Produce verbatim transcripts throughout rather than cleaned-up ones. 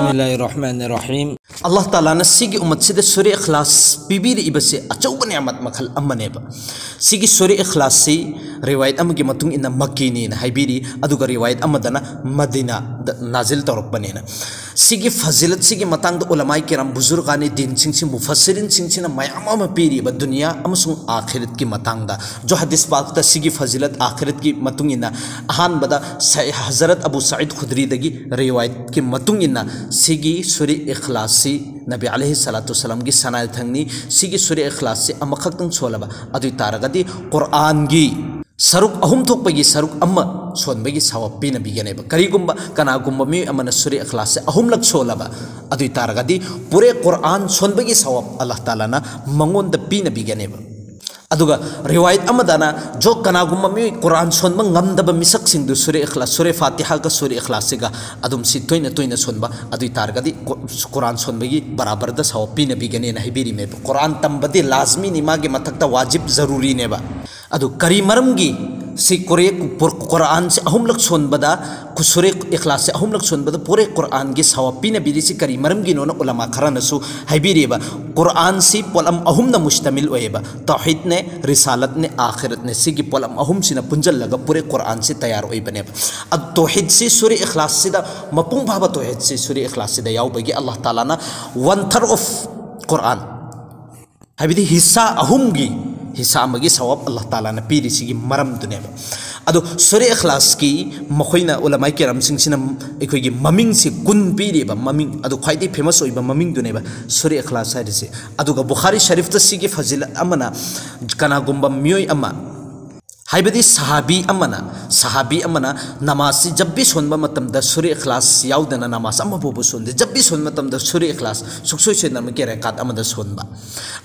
Bismillahir Rahmanir Rahim. Allah Ta'ala ꯅ ꯁꯤꯒꯤ ꯎꯃꯠꯁꯤꯗ ꯁꯨꯔꯦ ꯏꯈ꯭ꯂꯥꯁ ꯄꯤꯕꯤꯔꯛꯏꯕꯁꯦ ꯑꯆꯧꯕ ꯅꯤꯌꯥꯃꯠ ꯃꯈꯜ ꯑꯃꯅꯦꯕ꯫ ꯁꯤꯒꯤ ꯁꯨꯔꯦ ꯏꯈ꯭ꯂꯥꯁꯁꯤ ꯔꯤꯋꯥꯌꯠ ꯑꯃꯒꯤ ꯃꯇꯨꯡ ꯏꯟꯅ ꯃꯛꯀꯤꯅꯤꯅ ꯍꯥꯏꯕꯤꯔꯤ, ꯑꯗꯨꯒ ꯔꯤꯋꯥꯌꯠ ꯑꯃꯗꯅ ꯃꯗꯤꯅꯥꯗ ꯅꯥꯖꯤꯜ ꯇꯧꯔꯛꯄꯅꯦꯅ꯫ ꯁꯤꯒꯤ ꯐꯖꯤꯂꯠ ꯁꯤꯒꯤ ꯃꯇꯥꯡꯗ ꯎꯂꯃꯥꯏ ꯀꯤꯔꯥꯝ ꯕꯨꯖꯨꯔꯒꯥꯅꯤ ꯗꯤꯟꯁꯤꯡꯁꯤ, ꯃꯨꯐꯁꯤꯔꯤꯟꯁꯤꯡꯁꯤꯅ ꯃꯌꯥꯝ ꯑꯃ ꯄꯤꯔꯤꯕ ꯗꯨꯅꯤꯌꯥ ꯑꯃꯁꯨꯡ ꯑꯥꯈꯤꯔꯠꯀꯤ ꯃꯇꯥꯡꯗ꯫ ꯖꯣ ꯍꯗꯤꯁ ꯄꯥꯛꯇ ꯁꯤꯒꯤ ꯐꯖꯤꯂꯠ ꯑꯥꯈꯤꯔꯠꯀꯤ ꯃꯇꯨꯡ ꯏꯟꯅ ꯑꯍꯥꯟꯕꯗ ꯁ-, ꯍꯖꯔꯠ ꯑꯕꯨ ꯁꯥꯏꯗ ꯈꯨꯗ꯭ꯔꯤꯗꯒꯤ ꯔꯤꯋꯥꯌꯠꯀꯤ ꯃꯇꯨꯡ ꯏꯟꯅ ꯁꯤꯒꯤ ꯁꯨꯔꯦ ꯏꯈ꯭ꯂꯥꯁꯁꯤ ꯅꯕꯤ ꯑꯂꯩꯍꯤ ꯁꯂꯥꯇꯨ ꯁꯂꯥꯝꯒꯤ ꯁꯅꯥꯏ ꯊꯪꯅꯤ꯫ ꯁꯤꯒꯤ ꯁꯨꯔꯦ ꯏꯈ꯭ꯂꯥꯁꯁꯤ ꯑꯃꯈꯛꯇꯪ ꯁꯣꯜꯂꯕ ꯑꯗꯨ ꯑꯣꯏ ꯇꯥꯔꯒꯗꯤ ꯀꯨꯔꯥꯟꯒꯤ ꯁꯔꯨꯛ ꯑꯍꯨꯝ ꯊꯣꯛꯄꯒꯤ ꯁꯔꯨꯛ ꯑꯃ ꯁꯣꯟꯕꯒꯤ ꯁꯋꯥꯕ ꯄꯤꯅꯕꯤꯒꯅꯦꯕ꯫ ꯀꯔꯤꯒꯨꯝꯕ ꯀꯅꯥꯒꯨꯝꯕ ꯃꯤꯑꯣꯏ ꯑꯃꯅ ꯁꯨꯔꯦ ꯏꯈ꯭ꯂꯥꯁꯁꯦ ꯑꯍꯨꯝꯂꯛ ꯁꯣꯜꯂꯕ ꯑꯗꯨ ꯑꯣꯏ ꯇꯥꯔꯒꯗꯤ ꯄꯨꯔꯦ ꯀꯨꯔꯥꯟ ꯁꯣꯟꯕꯒꯤ ꯁꯋꯥꯕ ꯑꯜꯂꯥꯍ ꯇꯥꯂꯥꯅ ꯃꯉꯣꯟꯗ ꯄꯤꯅꯕꯤꯒꯅꯦꯕ꯫ ꯑꯗꯨꯒ ꯔꯤꯋꯥꯌꯠ ꯑꯃꯗꯅ ꯖꯣ ꯀꯅꯥꯒꯨꯝꯕ ꯃꯤꯑꯣꯏ ꯀꯨꯔꯥꯟ ꯁꯣꯟꯕ ꯉꯝꯗꯕ ꯃꯤꯁꯛꯁꯤꯡꯗꯨ ꯁꯨꯔꯦ ꯏꯈ꯭ꯂꯥꯁ, ꯁꯨꯔꯦ ꯐꯥꯇꯤꯍꯥꯒ ꯁꯨꯔꯦ ꯏꯈ꯭ꯂꯥꯁꯁꯤꯒ ꯑꯗꯨꯝ ꯁꯤ ꯇꯣꯏꯅ ꯇꯣꯏꯅ ꯁꯣꯟꯕ ꯑꯗꯨ ꯑꯣꯏ ꯇꯥꯔꯒꯗꯤ ꯀꯨ-, ꯀꯨꯔꯥꯟ ꯁꯣꯟꯕꯒꯤ ꯕꯔꯥꯕꯔꯗ ꯁꯋꯥꯕ ꯄꯤꯅꯕꯤꯒꯅꯦꯅ ꯍꯥꯏꯕꯤꯔꯤꯃꯦꯕ꯫ ꯀꯨꯔꯥꯟ ꯇꯝꯕꯗꯤ ꯂꯥꯖꯃꯤꯅꯤ, ꯃꯥꯒꯤ ꯃꯊꯛꯇ ꯋꯥꯖꯤꯕ ꯖꯔꯨꯔꯤꯅꯦꯕ꯫ ꯑꯗꯨ ꯀꯔꯤ ꯃꯔꯝꯒꯤ ꯁꯤ ꯀꯨꯔꯦ-, ꯄꯨꯔ-, ꯀꯨꯔꯥꯟꯁꯤ ꯑꯍꯨꯝꯂꯛ ꯁꯣꯟꯕꯗ, ꯁꯨꯔꯦ ꯏꯈ꯭ꯂꯥꯁꯁꯤ ꯑꯍꯨꯝꯂꯛ ꯁꯣꯟꯕꯗ ꯄꯨꯔꯦ ꯀꯨꯔꯥꯟꯒꯤ ꯁꯋꯥꯕ ꯄꯤꯅꯕꯤꯔꯤꯁꯤ ꯀꯔꯤ ꯃꯔꯝꯒꯤꯅꯣꯅ ꯎꯂꯃꯥ ꯈꯔꯅꯁꯨ ꯍꯥꯏꯕꯤꯔꯤꯕ꯫ ꯀꯨꯔꯥꯟꯁꯤ ꯄꯣꯠꯂꯝ ꯑꯍꯨꯝꯅ ꯃꯨꯁꯇꯃꯤꯜ ꯑꯣꯏꯌꯦꯕ, ꯇꯧꯍꯤꯗꯅꯦ, ꯔꯤꯁꯥꯂꯠꯅꯦ, ꯑꯥꯈꯤꯔꯠꯅꯦ꯫ ꯁꯤꯒꯤ ꯄꯣꯠꯂꯝ ꯑꯍꯨꯝꯁꯤꯅ ꯄꯨꯟꯖꯜꯂꯒ ꯄꯨꯔꯦ ꯀꯨꯔꯥꯟꯁꯤ ꯇꯌꯥꯔ ꯑꯣꯏꯕꯅꯦꯕ꯫ ꯑꯗꯨ ꯇꯧꯍꯤꯗꯁꯤ ꯁꯨꯔꯦ ꯏꯈ꯭ꯂꯥꯁꯁꯤꯗ, ꯃꯄꯨꯡ ꯐꯥꯕ ꯇꯧꯍꯤꯗꯁꯤ ꯁꯨꯔꯦ ꯏꯈ꯭ꯂꯥꯁꯁꯤꯗ ꯌꯥꯎꯕꯒꯤ ꯑꯜꯂꯥꯍ ꯇꯥꯂꯥꯅ one third of ꯀꯨꯔꯥꯟ, ꯍꯥꯏꯕꯗꯤ ꯍꯤꯁꯥ ꯑꯍꯨꯝꯒꯤ ꯍꯤꯁꯥ ꯑꯃꯒꯤ ꯁꯋꯥꯕ ꯑꯜꯂꯥꯍ ꯇꯥꯂꯥꯅ ꯄꯤꯔꯤꯁꯤꯒꯤ ꯃꯔꯝꯗꯨꯅꯦꯕ꯫ ꯑꯗꯣ ꯁꯨꯔꯦ ꯏꯈ꯭ꯂꯥꯁꯀꯤ ꯃꯈꯣꯏꯅ ꯎꯂꯃꯥꯏ ꯀꯤꯔꯥꯝꯁꯤꯡꯁꯤꯅ ꯑꯩꯈꯣꯏꯒꯤ ꯃꯃꯤꯡꯁꯤ ꯀꯨꯟ ꯄꯤꯔꯤꯕ, ꯃꯃꯤꯡ ꯑꯗꯨ ꯈ꯭ꯋꯥꯏꯗꯒꯤ ꯐꯦꯃꯁ ꯑꯣꯏꯕ ꯃꯃꯤꯡꯗꯨꯅꯦꯕ ꯁꯨꯔꯦ ꯏꯈ꯭ꯂꯥꯁ ꯍꯥꯏꯔꯤꯁꯦ꯫ ꯑꯗꯨꯒ ꯕꯨꯈꯥꯔꯤ ꯁꯔꯤꯐꯇ ꯁꯤꯒꯤ ꯐꯖꯤꯂꯠ ꯑꯃꯅ ꯀꯅꯥꯒꯨꯝꯕ ꯃꯤꯑꯣꯏ ꯑꯃ, ꯍꯥꯏꯕꯗꯤ ꯁꯍꯥꯕꯤ ꯑꯃꯅ, ꯁꯍꯥꯕꯤ ꯑꯃꯅ ꯅꯃꯥꯖꯁꯤ ꯖꯕ ꯚꯤ ꯁꯣꯟꯕ ꯃꯇꯝꯗ ꯁꯨꯔꯦ ꯏꯈ꯭ꯂꯥꯁ ꯌꯥꯎꯗꯅ ꯅꯃꯥꯖ ꯑꯃꯐꯥꯎꯕ ꯁꯣꯟꯗꯦ꯫ ꯖꯕ ꯚꯤ ꯁꯣꯟꯕ ꯃꯇꯝꯗ ꯁꯨꯔꯦ ꯏꯈ꯭ꯂꯥꯁ ꯁꯨꯡꯁꯣꯏ ꯁꯣꯏꯗꯅꯃꯛꯀꯤ ꯔꯦꯀꯥꯠ ꯑꯃꯗ ꯁꯣꯟꯕ꯫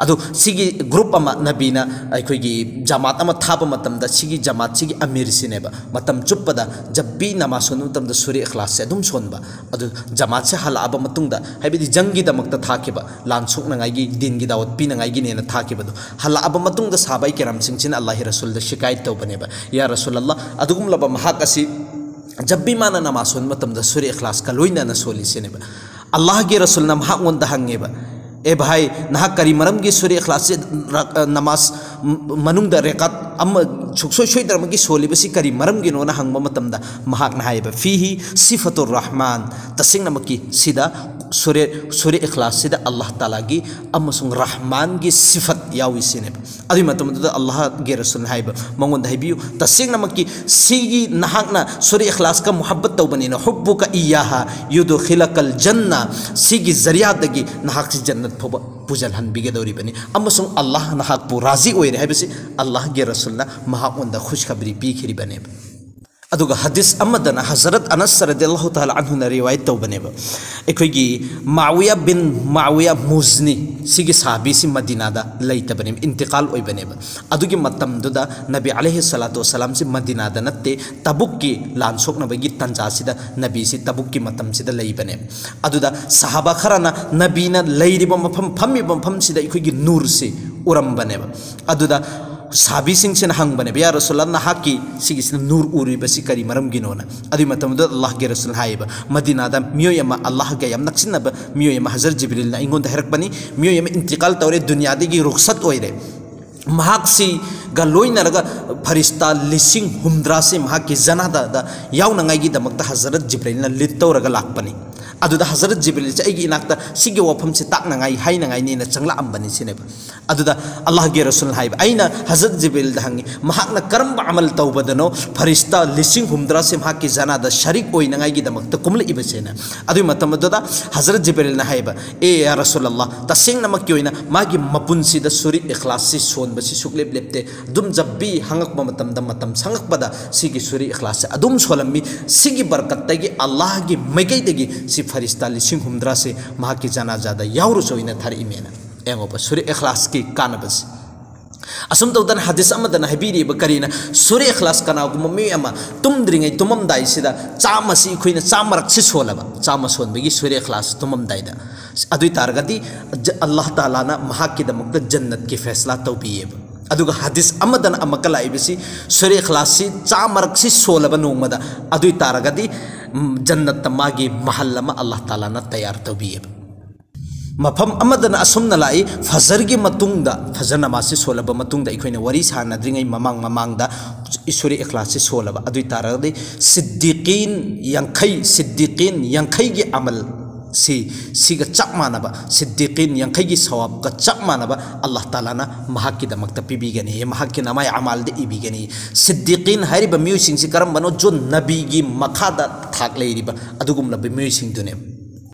ꯑꯗꯨ ꯁꯤꯒꯤ ꯒ꯭ꯔꯨꯞ ꯑꯃ ꯅꯕꯤꯅ ꯑꯩꯈꯣꯏꯒꯤ ꯖꯃꯥꯠ ꯑꯃ ꯊꯥꯕ ꯃꯇꯝꯗ ꯁꯤꯒꯤ ꯖꯃꯥꯠꯁꯤꯒꯤ ꯑꯃꯤꯔꯁꯤꯅꯦꯕ ꯃꯇꯝ ꯆꯨꯞꯄꯗ ꯖꯕ ꯚꯤ ꯅꯃꯥꯖ ꯁꯣꯟꯕ ꯃꯇꯝꯗ ꯁꯨꯔꯦ ꯏꯈ꯭ꯂꯥꯁꯁꯦ ꯑꯗꯨꯝ ꯁꯣꯟꯕ꯫ ꯑꯗꯨ ꯖꯃꯥꯠꯁꯦ ꯍꯜꯂꯛꯑꯕ ꯃꯇꯨꯡꯗ, ꯍꯥꯏꯕꯗꯤ ꯖꯪꯒꯤꯗꯃꯛꯇ ꯊꯥꯈꯤꯕ, ꯂꯥꯟ ꯁꯣꯛꯅꯉꯥꯏꯒꯤ, ꯗꯤꯟꯒꯤ ꯗꯥꯋꯠ ꯄꯤꯅꯉꯥꯏꯒꯤꯅꯦꯅ ꯊꯥꯈꯤꯕꯗꯣ, ꯍꯜꯂꯛꯑꯕ ꯃꯇꯨꯡꯗ ꯁꯍꯥꯕꯥꯏ ꯀꯤꯔꯥꯝꯁꯤꯡꯁꯤꯅ ꯑꯜꯂꯥꯍꯤ ꯔꯁꯨꯜꯗ ꯁꯤꯀꯥꯌꯠ ꯇꯧꯕꯅꯦꯕ, "ꯌꯥ ꯔꯁꯨꯜ ꯑꯜꯂꯥꯍ, ꯑꯗꯨꯒꯨꯝꯂꯕ ꯃꯍꯥꯛ ꯑꯁꯤ ꯖꯕ ꯚꯤ ꯃꯥꯅ ꯅꯃꯥꯖ ꯁꯣꯟꯕ ꯃꯇꯝꯗ ꯁꯨꯔꯦ ꯏꯈ꯭ꯂꯥꯁꯀ ꯂꯣꯏꯅꯅ ꯁꯣꯜꯂꯤ ꯁꯤꯅꯦꯕ꯫ ꯑꯜꯂꯥꯍꯒꯤ ꯔꯁꯨꯜꯅ ꯃꯍꯥꯛꯉꯣꯟꯗ ꯍꯪꯉꯦꯕ, "ꯑꯦ ꯚꯥꯏ, ꯅꯍꯥꯛ ꯀꯔꯤ ꯃꯔꯝꯒꯤ ꯁꯨꯔꯦ ꯏꯈ꯭ꯂꯥꯁꯁꯤ ꯔ-, ꯑ, ꯅꯃꯥꯖ ꯃ-, ꯃꯅꯨꯡꯗ ꯔꯦꯀꯥꯠ ꯑꯃ ꯁꯨꯛꯁꯣꯏ ꯁꯣꯏꯗꯅꯃꯛꯀꯤ ꯁꯣꯜꯂꯤꯕꯁꯤ ꯀꯔꯤ ꯃꯔꯝꯒꯤꯅꯣꯅ?" ꯍꯪꯕ ꯃꯇꯝꯗ ꯃꯍꯥꯛꯅ ꯍꯥꯏꯌꯦꯕ, "ꯐꯤꯍꯤ ꯁꯤꯐꯇꯨꯔ ꯔꯍꯃꯥꯟ, ꯇꯁꯦꯡꯅꯃꯛꯀꯤ ꯁꯤꯗ ꯁꯨꯔꯦ, ꯁꯨꯔꯦ ꯏꯈ꯭ꯂꯥꯁꯁꯤꯗ ꯑꯜꯂꯥꯍ ꯇꯥꯂꯥꯒꯤ ꯑꯃꯁꯨꯡ ꯔꯍꯃꯥꯟꯒꯤ ꯁꯤꯐꯠ ꯌꯥꯎꯏ ꯁꯤꯅꯦꯕ꯫" ꯑꯗꯨꯒꯤ ꯃꯇꯝꯗꯨꯗ ꯑꯜꯂꯥꯍꯒꯤ ꯔꯁꯨꯜꯅ ꯍꯥꯏꯕ, ꯃꯉꯣꯟꯗ ꯍꯥꯏꯕꯤꯌꯨ, "ꯇꯁꯦꯡꯅꯃꯛꯀꯤ ꯁꯤꯒꯤ ꯅꯍꯥꯛꯅ ꯁꯨꯔꯦ ꯏꯈ꯭ꯂꯥꯁꯀ ꯃꯨꯍꯕꯠ ꯇꯧꯕꯅꯤꯅ, ꯍꯨꯕꯨꯀ ꯏꯌꯥꯍ ꯌꯨꯗꯨꯈꯤꯂꯀꯜ ꯖꯟꯅ, ꯁꯤꯒꯤ ꯖꯔꯤꯌꯥꯗꯒꯤ ꯅꯍꯥꯛꯁꯤ ꯖꯟꯅꯠ ꯐꯥꯎꯕ ꯄꯨꯖꯜꯍꯟꯕꯤꯒꯗꯧꯔꯤꯕꯅꯤ, ꯑꯃꯁꯨꯡ ꯑꯜꯂꯥꯍ ꯅꯍꯥꯛꯄꯨ ꯔꯥꯖꯤ ꯑꯣꯏꯔꯦ" ꯍꯥꯏꯕꯁꯤ ꯑꯜꯂꯥꯍꯒꯤ ꯔꯁꯨꯜꯅ ꯃꯍꯥꯛꯉꯣꯟꯗ ꯈꯨꯁꯈꯕꯔꯤ ꯄꯤꯈꯤꯔꯤꯕꯅꯦꯕ꯫ ꯑꯗꯨꯒ ꯍꯗꯤꯁ ꯑꯃꯗꯅ ꯍꯖꯔꯠ ꯑꯅꯁ ꯔꯗꯤꯌꯜꯂꯥꯍꯨ ꯇꯥꯂꯥ ꯑꯟꯍꯨꯅ ꯔꯤꯋꯥꯌꯠ ꯇꯧꯕꯅꯦꯕ, ꯑꯩꯈꯣꯏꯒꯤ ꯃꯥꯋꯤꯌꯥ ꯕꯤꯟ ꯃꯥꯋꯤꯌꯥ ꯃꯨꯖꯅꯤ ꯁꯤꯒꯤ ꯁꯥꯕꯤꯁꯤ ꯃꯗꯤꯅꯥꯗ ꯂꯩꯇꯕꯅꯦꯕ, ꯏꯟꯇꯤꯀꯥꯜ ꯑꯣꯏꯕꯅꯦꯕ꯫ ꯑꯗꯨꯒꯤ ꯃꯇꯝꯗꯨꯗ ꯅꯕꯤ ꯑꯂꯩꯍꯤ ꯁꯂꯥꯇꯨ ꯋꯁꯁꯂꯥꯝꯁꯤ ꯃꯗꯤꯅꯥꯗ ꯅꯠꯇꯦ, ꯇꯕꯨꯛꯀꯤ ꯂꯥꯟ ꯁꯣꯛꯅꯕꯒꯤ ꯇꯟꯖꯥꯁꯤꯗ ꯅꯕꯤꯁꯤ ꯇꯕꯨꯛꯀꯤ ꯃꯇꯝꯁꯤꯗ ꯂꯩꯕꯅꯦꯕ꯫ ꯑꯗꯨꯗ ꯁꯍꯥꯕꯥ ꯈꯔꯅ ꯅꯕꯤꯅ ꯂꯩꯔꯤꯕ ꯃꯐꯝ, ꯐꯝꯃꯤꯕ ꯃꯐꯝꯁꯤꯗ ꯑꯩꯈꯣꯏꯒꯤ ꯅꯨꯔꯁꯤ ꯎꯔꯝꯕꯅꯦꯕ꯫ ꯑꯗꯨꯗ ꯁꯍꯥꯕꯤꯁꯤꯡꯁꯤꯅ ꯍꯪꯕꯅꯦꯕ, "ꯌꯥ ꯔꯁꯨꯜꯂꯥꯍ, ꯅꯍꯥꯛꯀꯤ ꯁꯤꯒꯤꯁꯤꯅ ꯅꯨꯔ ꯎꯔꯤꯕꯁꯤ ꯀꯔꯤ ꯃꯔꯝꯒꯤꯅꯣꯅ?" ꯑꯗꯨꯒꯤ ꯃꯇꯝꯗꯨꯗ ꯑꯜꯂꯥꯍꯒꯤ ꯔꯁꯨꯜ ꯍꯥꯏꯌꯦꯕ, ꯃꯗꯤꯅꯥꯗ ꯃꯤꯑꯣꯏ ꯑꯃ, ꯑꯜꯂꯥꯍꯒ ꯌꯥꯝ ꯅꯛꯁꯤꯟꯅꯕ ꯃꯤꯑꯣꯏ ꯑꯃ ꯍꯖꯔꯠ ꯖꯤꯕ꯭ꯔꯤꯜꯅ ꯑꯩꯉꯣꯟꯗ ꯍꯥꯏꯔꯛꯄꯅꯤ, ꯃꯤꯑꯣꯏ ꯑꯃ ꯏꯟꯇꯤꯀꯥꯜ ꯇꯧꯔꯦ, ꯗꯨꯅꯤꯌꯥꯗꯒꯤ ꯔꯨꯈꯁꯠ ꯑꯣꯏꯔꯦ, ꯃꯍꯥꯛꯁꯤꯒ ꯂꯣꯏꯅꯔꯒ ꯐꯔꯤꯁꯇꯥ ꯂꯤꯁꯤꯡ ꯍꯨꯝꯗ꯭ꯔꯥꯁꯤ ꯃꯍꯥꯛꯀꯤ ꯖꯅꯥꯗꯥꯗ ꯌꯥꯎꯅꯉꯥꯏꯒꯤꯗꯃꯛꯇ ꯍꯖꯔꯠ ꯖꯤꯕ꯭ꯔꯤꯜꯅ ꯂꯤꯗ ꯇꯧꯔꯒ ꯂꯥꯛꯄꯅꯤ꯫ ꯑꯗꯨꯗ ꯍꯖꯔꯠ ꯖꯤꯕ꯭ꯔꯤꯜꯁꯦ ꯑꯩꯒꯤ ꯏꯅꯥꯛꯇ ꯁꯤꯒꯤ ꯋꯥꯐꯝꯁꯤ ꯇꯥꯛꯅꯉꯥꯏ, ꯍꯥꯏꯅꯉꯥꯏꯅꯦꯅ ꯆꯪꯂꯛꯑꯝꯕꯅꯤ ꯁꯤꯅꯦꯕ꯫ ꯑꯗꯨꯗ ꯑꯜꯂꯥꯍꯒꯤ ꯔꯁꯨꯜꯅ ꯍꯥꯏꯕ, ꯑꯩꯅ ꯍꯖꯔꯠ ꯖꯤꯕ꯭ꯔꯤꯜꯗ ꯍꯪꯉꯤ, "ꯃꯍꯥꯛꯅ ꯀꯔꯝꯕ ꯑꯃꯜ ꯇꯧꯕꯗꯅꯣ ꯐꯔꯤꯁꯇꯥ ꯂꯤꯁꯤꯡ ꯍꯨꯝꯗ꯭ꯔꯥꯁꯤ ꯃꯍꯥꯛꯀꯤ ꯖꯅꯥꯗ ꯁꯔꯤꯛ ꯑꯣꯏꯅꯉꯥꯏꯒꯤꯗꯃꯛꯇ ꯀꯨꯝꯂꯛꯏꯕꯁꯦꯅ?" ꯑꯗꯨꯒꯤ ꯃꯇꯝ ꯑꯗꯨꯗ ꯍꯖꯔꯠ ꯖꯤꯕ꯭ꯔꯤꯜꯅ ꯍꯥꯏꯕ, "ꯑꯦ ꯌꯥ ꯔꯁꯨꯜ ꯑꯜꯂꯥꯍ, ꯇꯁꯦꯡꯅꯃꯛꯀꯤ ꯑꯣꯏꯅ ꯃꯥꯒꯤ ꯃꯄꯨꯟꯁꯤꯗ ꯁꯨꯔꯤ ꯏꯈ꯭ꯂꯥꯁꯁꯤ ꯁꯣꯟꯕꯁꯤ ꯁꯨꯛꯂꯦꯞ ꯂꯦꯞꯇꯦ꯫ ꯑꯗꯨꯝ ꯖꯕ ꯚꯤ ꯍꯪꯉꯛꯄ ꯃꯇꯝꯗ, ꯃꯇꯝ ꯁꯪꯉꯛꯄꯗ ꯁꯤꯒꯤ ꯁꯨꯔꯤ ꯏꯈ꯭ꯂꯥꯁꯁꯦ ꯑꯗꯨꯝ ꯁꯣꯜꯂꯝꯃꯤ꯫ ꯁꯤꯒꯤ ꯕꯔꯀꯠꯇꯒꯤ, ꯑꯜꯂꯥꯍꯒꯤ ꯃꯥꯏꯀꯩꯗꯒꯤ ꯁꯤ ꯐꯔꯤꯁꯇꯥ ꯂꯤꯁꯤꯡ ꯍꯨꯝꯗ꯭ꯔꯥꯁꯦ ꯃꯍꯥꯛꯀꯤ ꯖꯅꯥꯖꯥꯗ ꯌꯥꯎꯔꯨꯆꯣꯅ ꯊꯥꯔꯛꯏꯃꯦꯅ꯫" ꯌꯦꯡꯉꯣꯕ, ꯁꯨꯔꯦ ꯏꯈ꯭ꯂꯥꯁꯀꯤ ꯀꯥꯟꯅꯕꯁꯤ꯫ ꯑꯁꯨꯝ ꯇꯧꯗꯅ ꯍꯗꯤꯁ ꯑꯃꯗꯅ ꯍꯥꯏꯕꯤꯔꯤꯕ ꯀꯔꯤꯅ, ꯁꯨꯔꯦ ꯏꯈ꯭ꯂꯥꯁ ꯀꯅꯥꯒꯨꯝꯕ ꯃꯤꯑꯣꯏ ꯑꯃ ꯇꯨꯝꯗ꯭ꯔꯤꯉꯩ, ꯇꯨꯝꯃꯝꯗꯥꯏꯁꯤꯗ ꯆꯥꯝꯃꯁꯤ ꯑꯩꯈꯣꯏꯅ ꯆꯥꯝꯃꯔꯛꯁꯤ ꯁꯣꯜꯂꯕ, ꯆꯥꯝꯃ ꯁꯣꯟꯕꯒꯤ ꯁꯨꯔꯦ ꯏꯈ꯭ꯂꯥꯁ ꯇꯨꯝꯃꯝꯗꯥꯏꯗ, ꯑꯗꯨ ꯑꯣꯏ ꯇꯥꯔꯒꯗꯤ ꯖ-, ꯑꯜꯂꯥꯍ ꯇꯥꯂꯥꯅ ꯃꯍꯥꯛꯀꯤꯗꯃꯛꯇ ꯖꯟꯅꯠꯀꯤ ꯐꯦꯁꯂꯥ ꯇꯧꯕꯤꯌꯦꯕ꯫ ꯑꯗꯨꯒ ꯍꯗꯤꯁ ꯑꯃꯗꯅ ꯑꯃꯨꯛꯀ ꯂꯥꯛꯏꯕꯁꯤ, ꯁꯨꯔꯦ ꯏꯈ꯭ꯂꯥꯁꯁꯤ ꯆꯥꯝꯃꯔꯛꯁꯤ ꯁꯣꯜꯂꯕ ꯅꯣꯡꯃꯗ, ꯑꯗꯨ ꯑꯣꯏ ꯇꯥꯔꯒꯗꯤ, ꯎꯝ, ꯖꯟꯅꯠꯇ ꯃꯥꯒꯤ ꯃꯍꯜ ꯑꯃ ꯑꯜꯂꯥꯍ ꯇꯥꯂꯥꯅ ꯇꯌꯥꯔ ꯇꯧꯕꯤꯌꯦꯕ꯫ ꯃꯐꯝ ꯑꯃꯗꯅ ꯑꯁꯨꯝꯅ ꯂꯥꯛꯏ, ꯐꯖꯔꯒꯤ ꯃꯇꯨꯡꯗ, ꯐꯖꯔ ꯅꯃꯥꯖꯁꯤ ꯁꯣꯜꯂꯕ ꯃꯇꯨꯡꯗ, ꯑꯩꯈꯣꯏꯅ ꯋꯥꯔꯤ ꯁꯥꯟꯅꯗ꯭ꯔꯤꯉꯩ ꯃꯃꯥꯡ ꯃꯃꯥꯡꯗ ꯁꯨꯔꯦ ꯏꯈ꯭ꯂꯥꯁꯁꯤ ꯁꯣꯜꯂꯕ, ꯑꯗꯨ ꯑꯣꯏ ꯇꯥꯔꯒꯗꯤ ꯁꯤꯗꯤꯀꯤꯟ ꯌꯥꯡꯈꯩ, ꯁꯤꯗꯤꯀꯤꯟ ꯌꯥꯡꯈꯩꯒꯤ ꯑꯃꯜ ꯁꯤ, ꯁꯤꯒ ꯆꯞ ꯃꯥꯟꯅꯕ, ꯁꯤꯗꯤꯀꯤꯟ ꯌꯥꯡꯈꯩꯒꯤ ꯁꯋꯥꯕꯀ ꯆꯞ ꯃꯥꯟꯅꯕ ꯑꯜꯂꯥꯍ ꯇꯥꯂꯥꯅ ꯃꯍꯥꯛꯀꯤꯗꯃꯛꯇ ꯄꯤꯕꯤꯒꯅꯤ, ꯃꯍꯥꯛꯀꯤ ꯅꯃꯥꯏ ꯑꯃꯥꯜꯗ ꯏꯕꯤꯒꯅꯤ꯫ ꯁꯤꯗꯤꯀꯤꯟ ꯍꯥꯏꯔꯤꯕ ꯃꯤꯑꯣꯏꯁꯤꯡꯁꯤ ꯀꯔꯝꯕꯅꯣ? ꯖꯣ ꯅꯕꯤꯒꯤ ꯃꯈꯥꯗ ꯊꯥꯛ ꯂꯩꯔꯤꯕ ꯑꯗꯨꯒꯨꯝꯂꯕ ꯃꯤꯑꯣꯏꯁꯤꯡꯗꯨꯅꯦꯕ꯫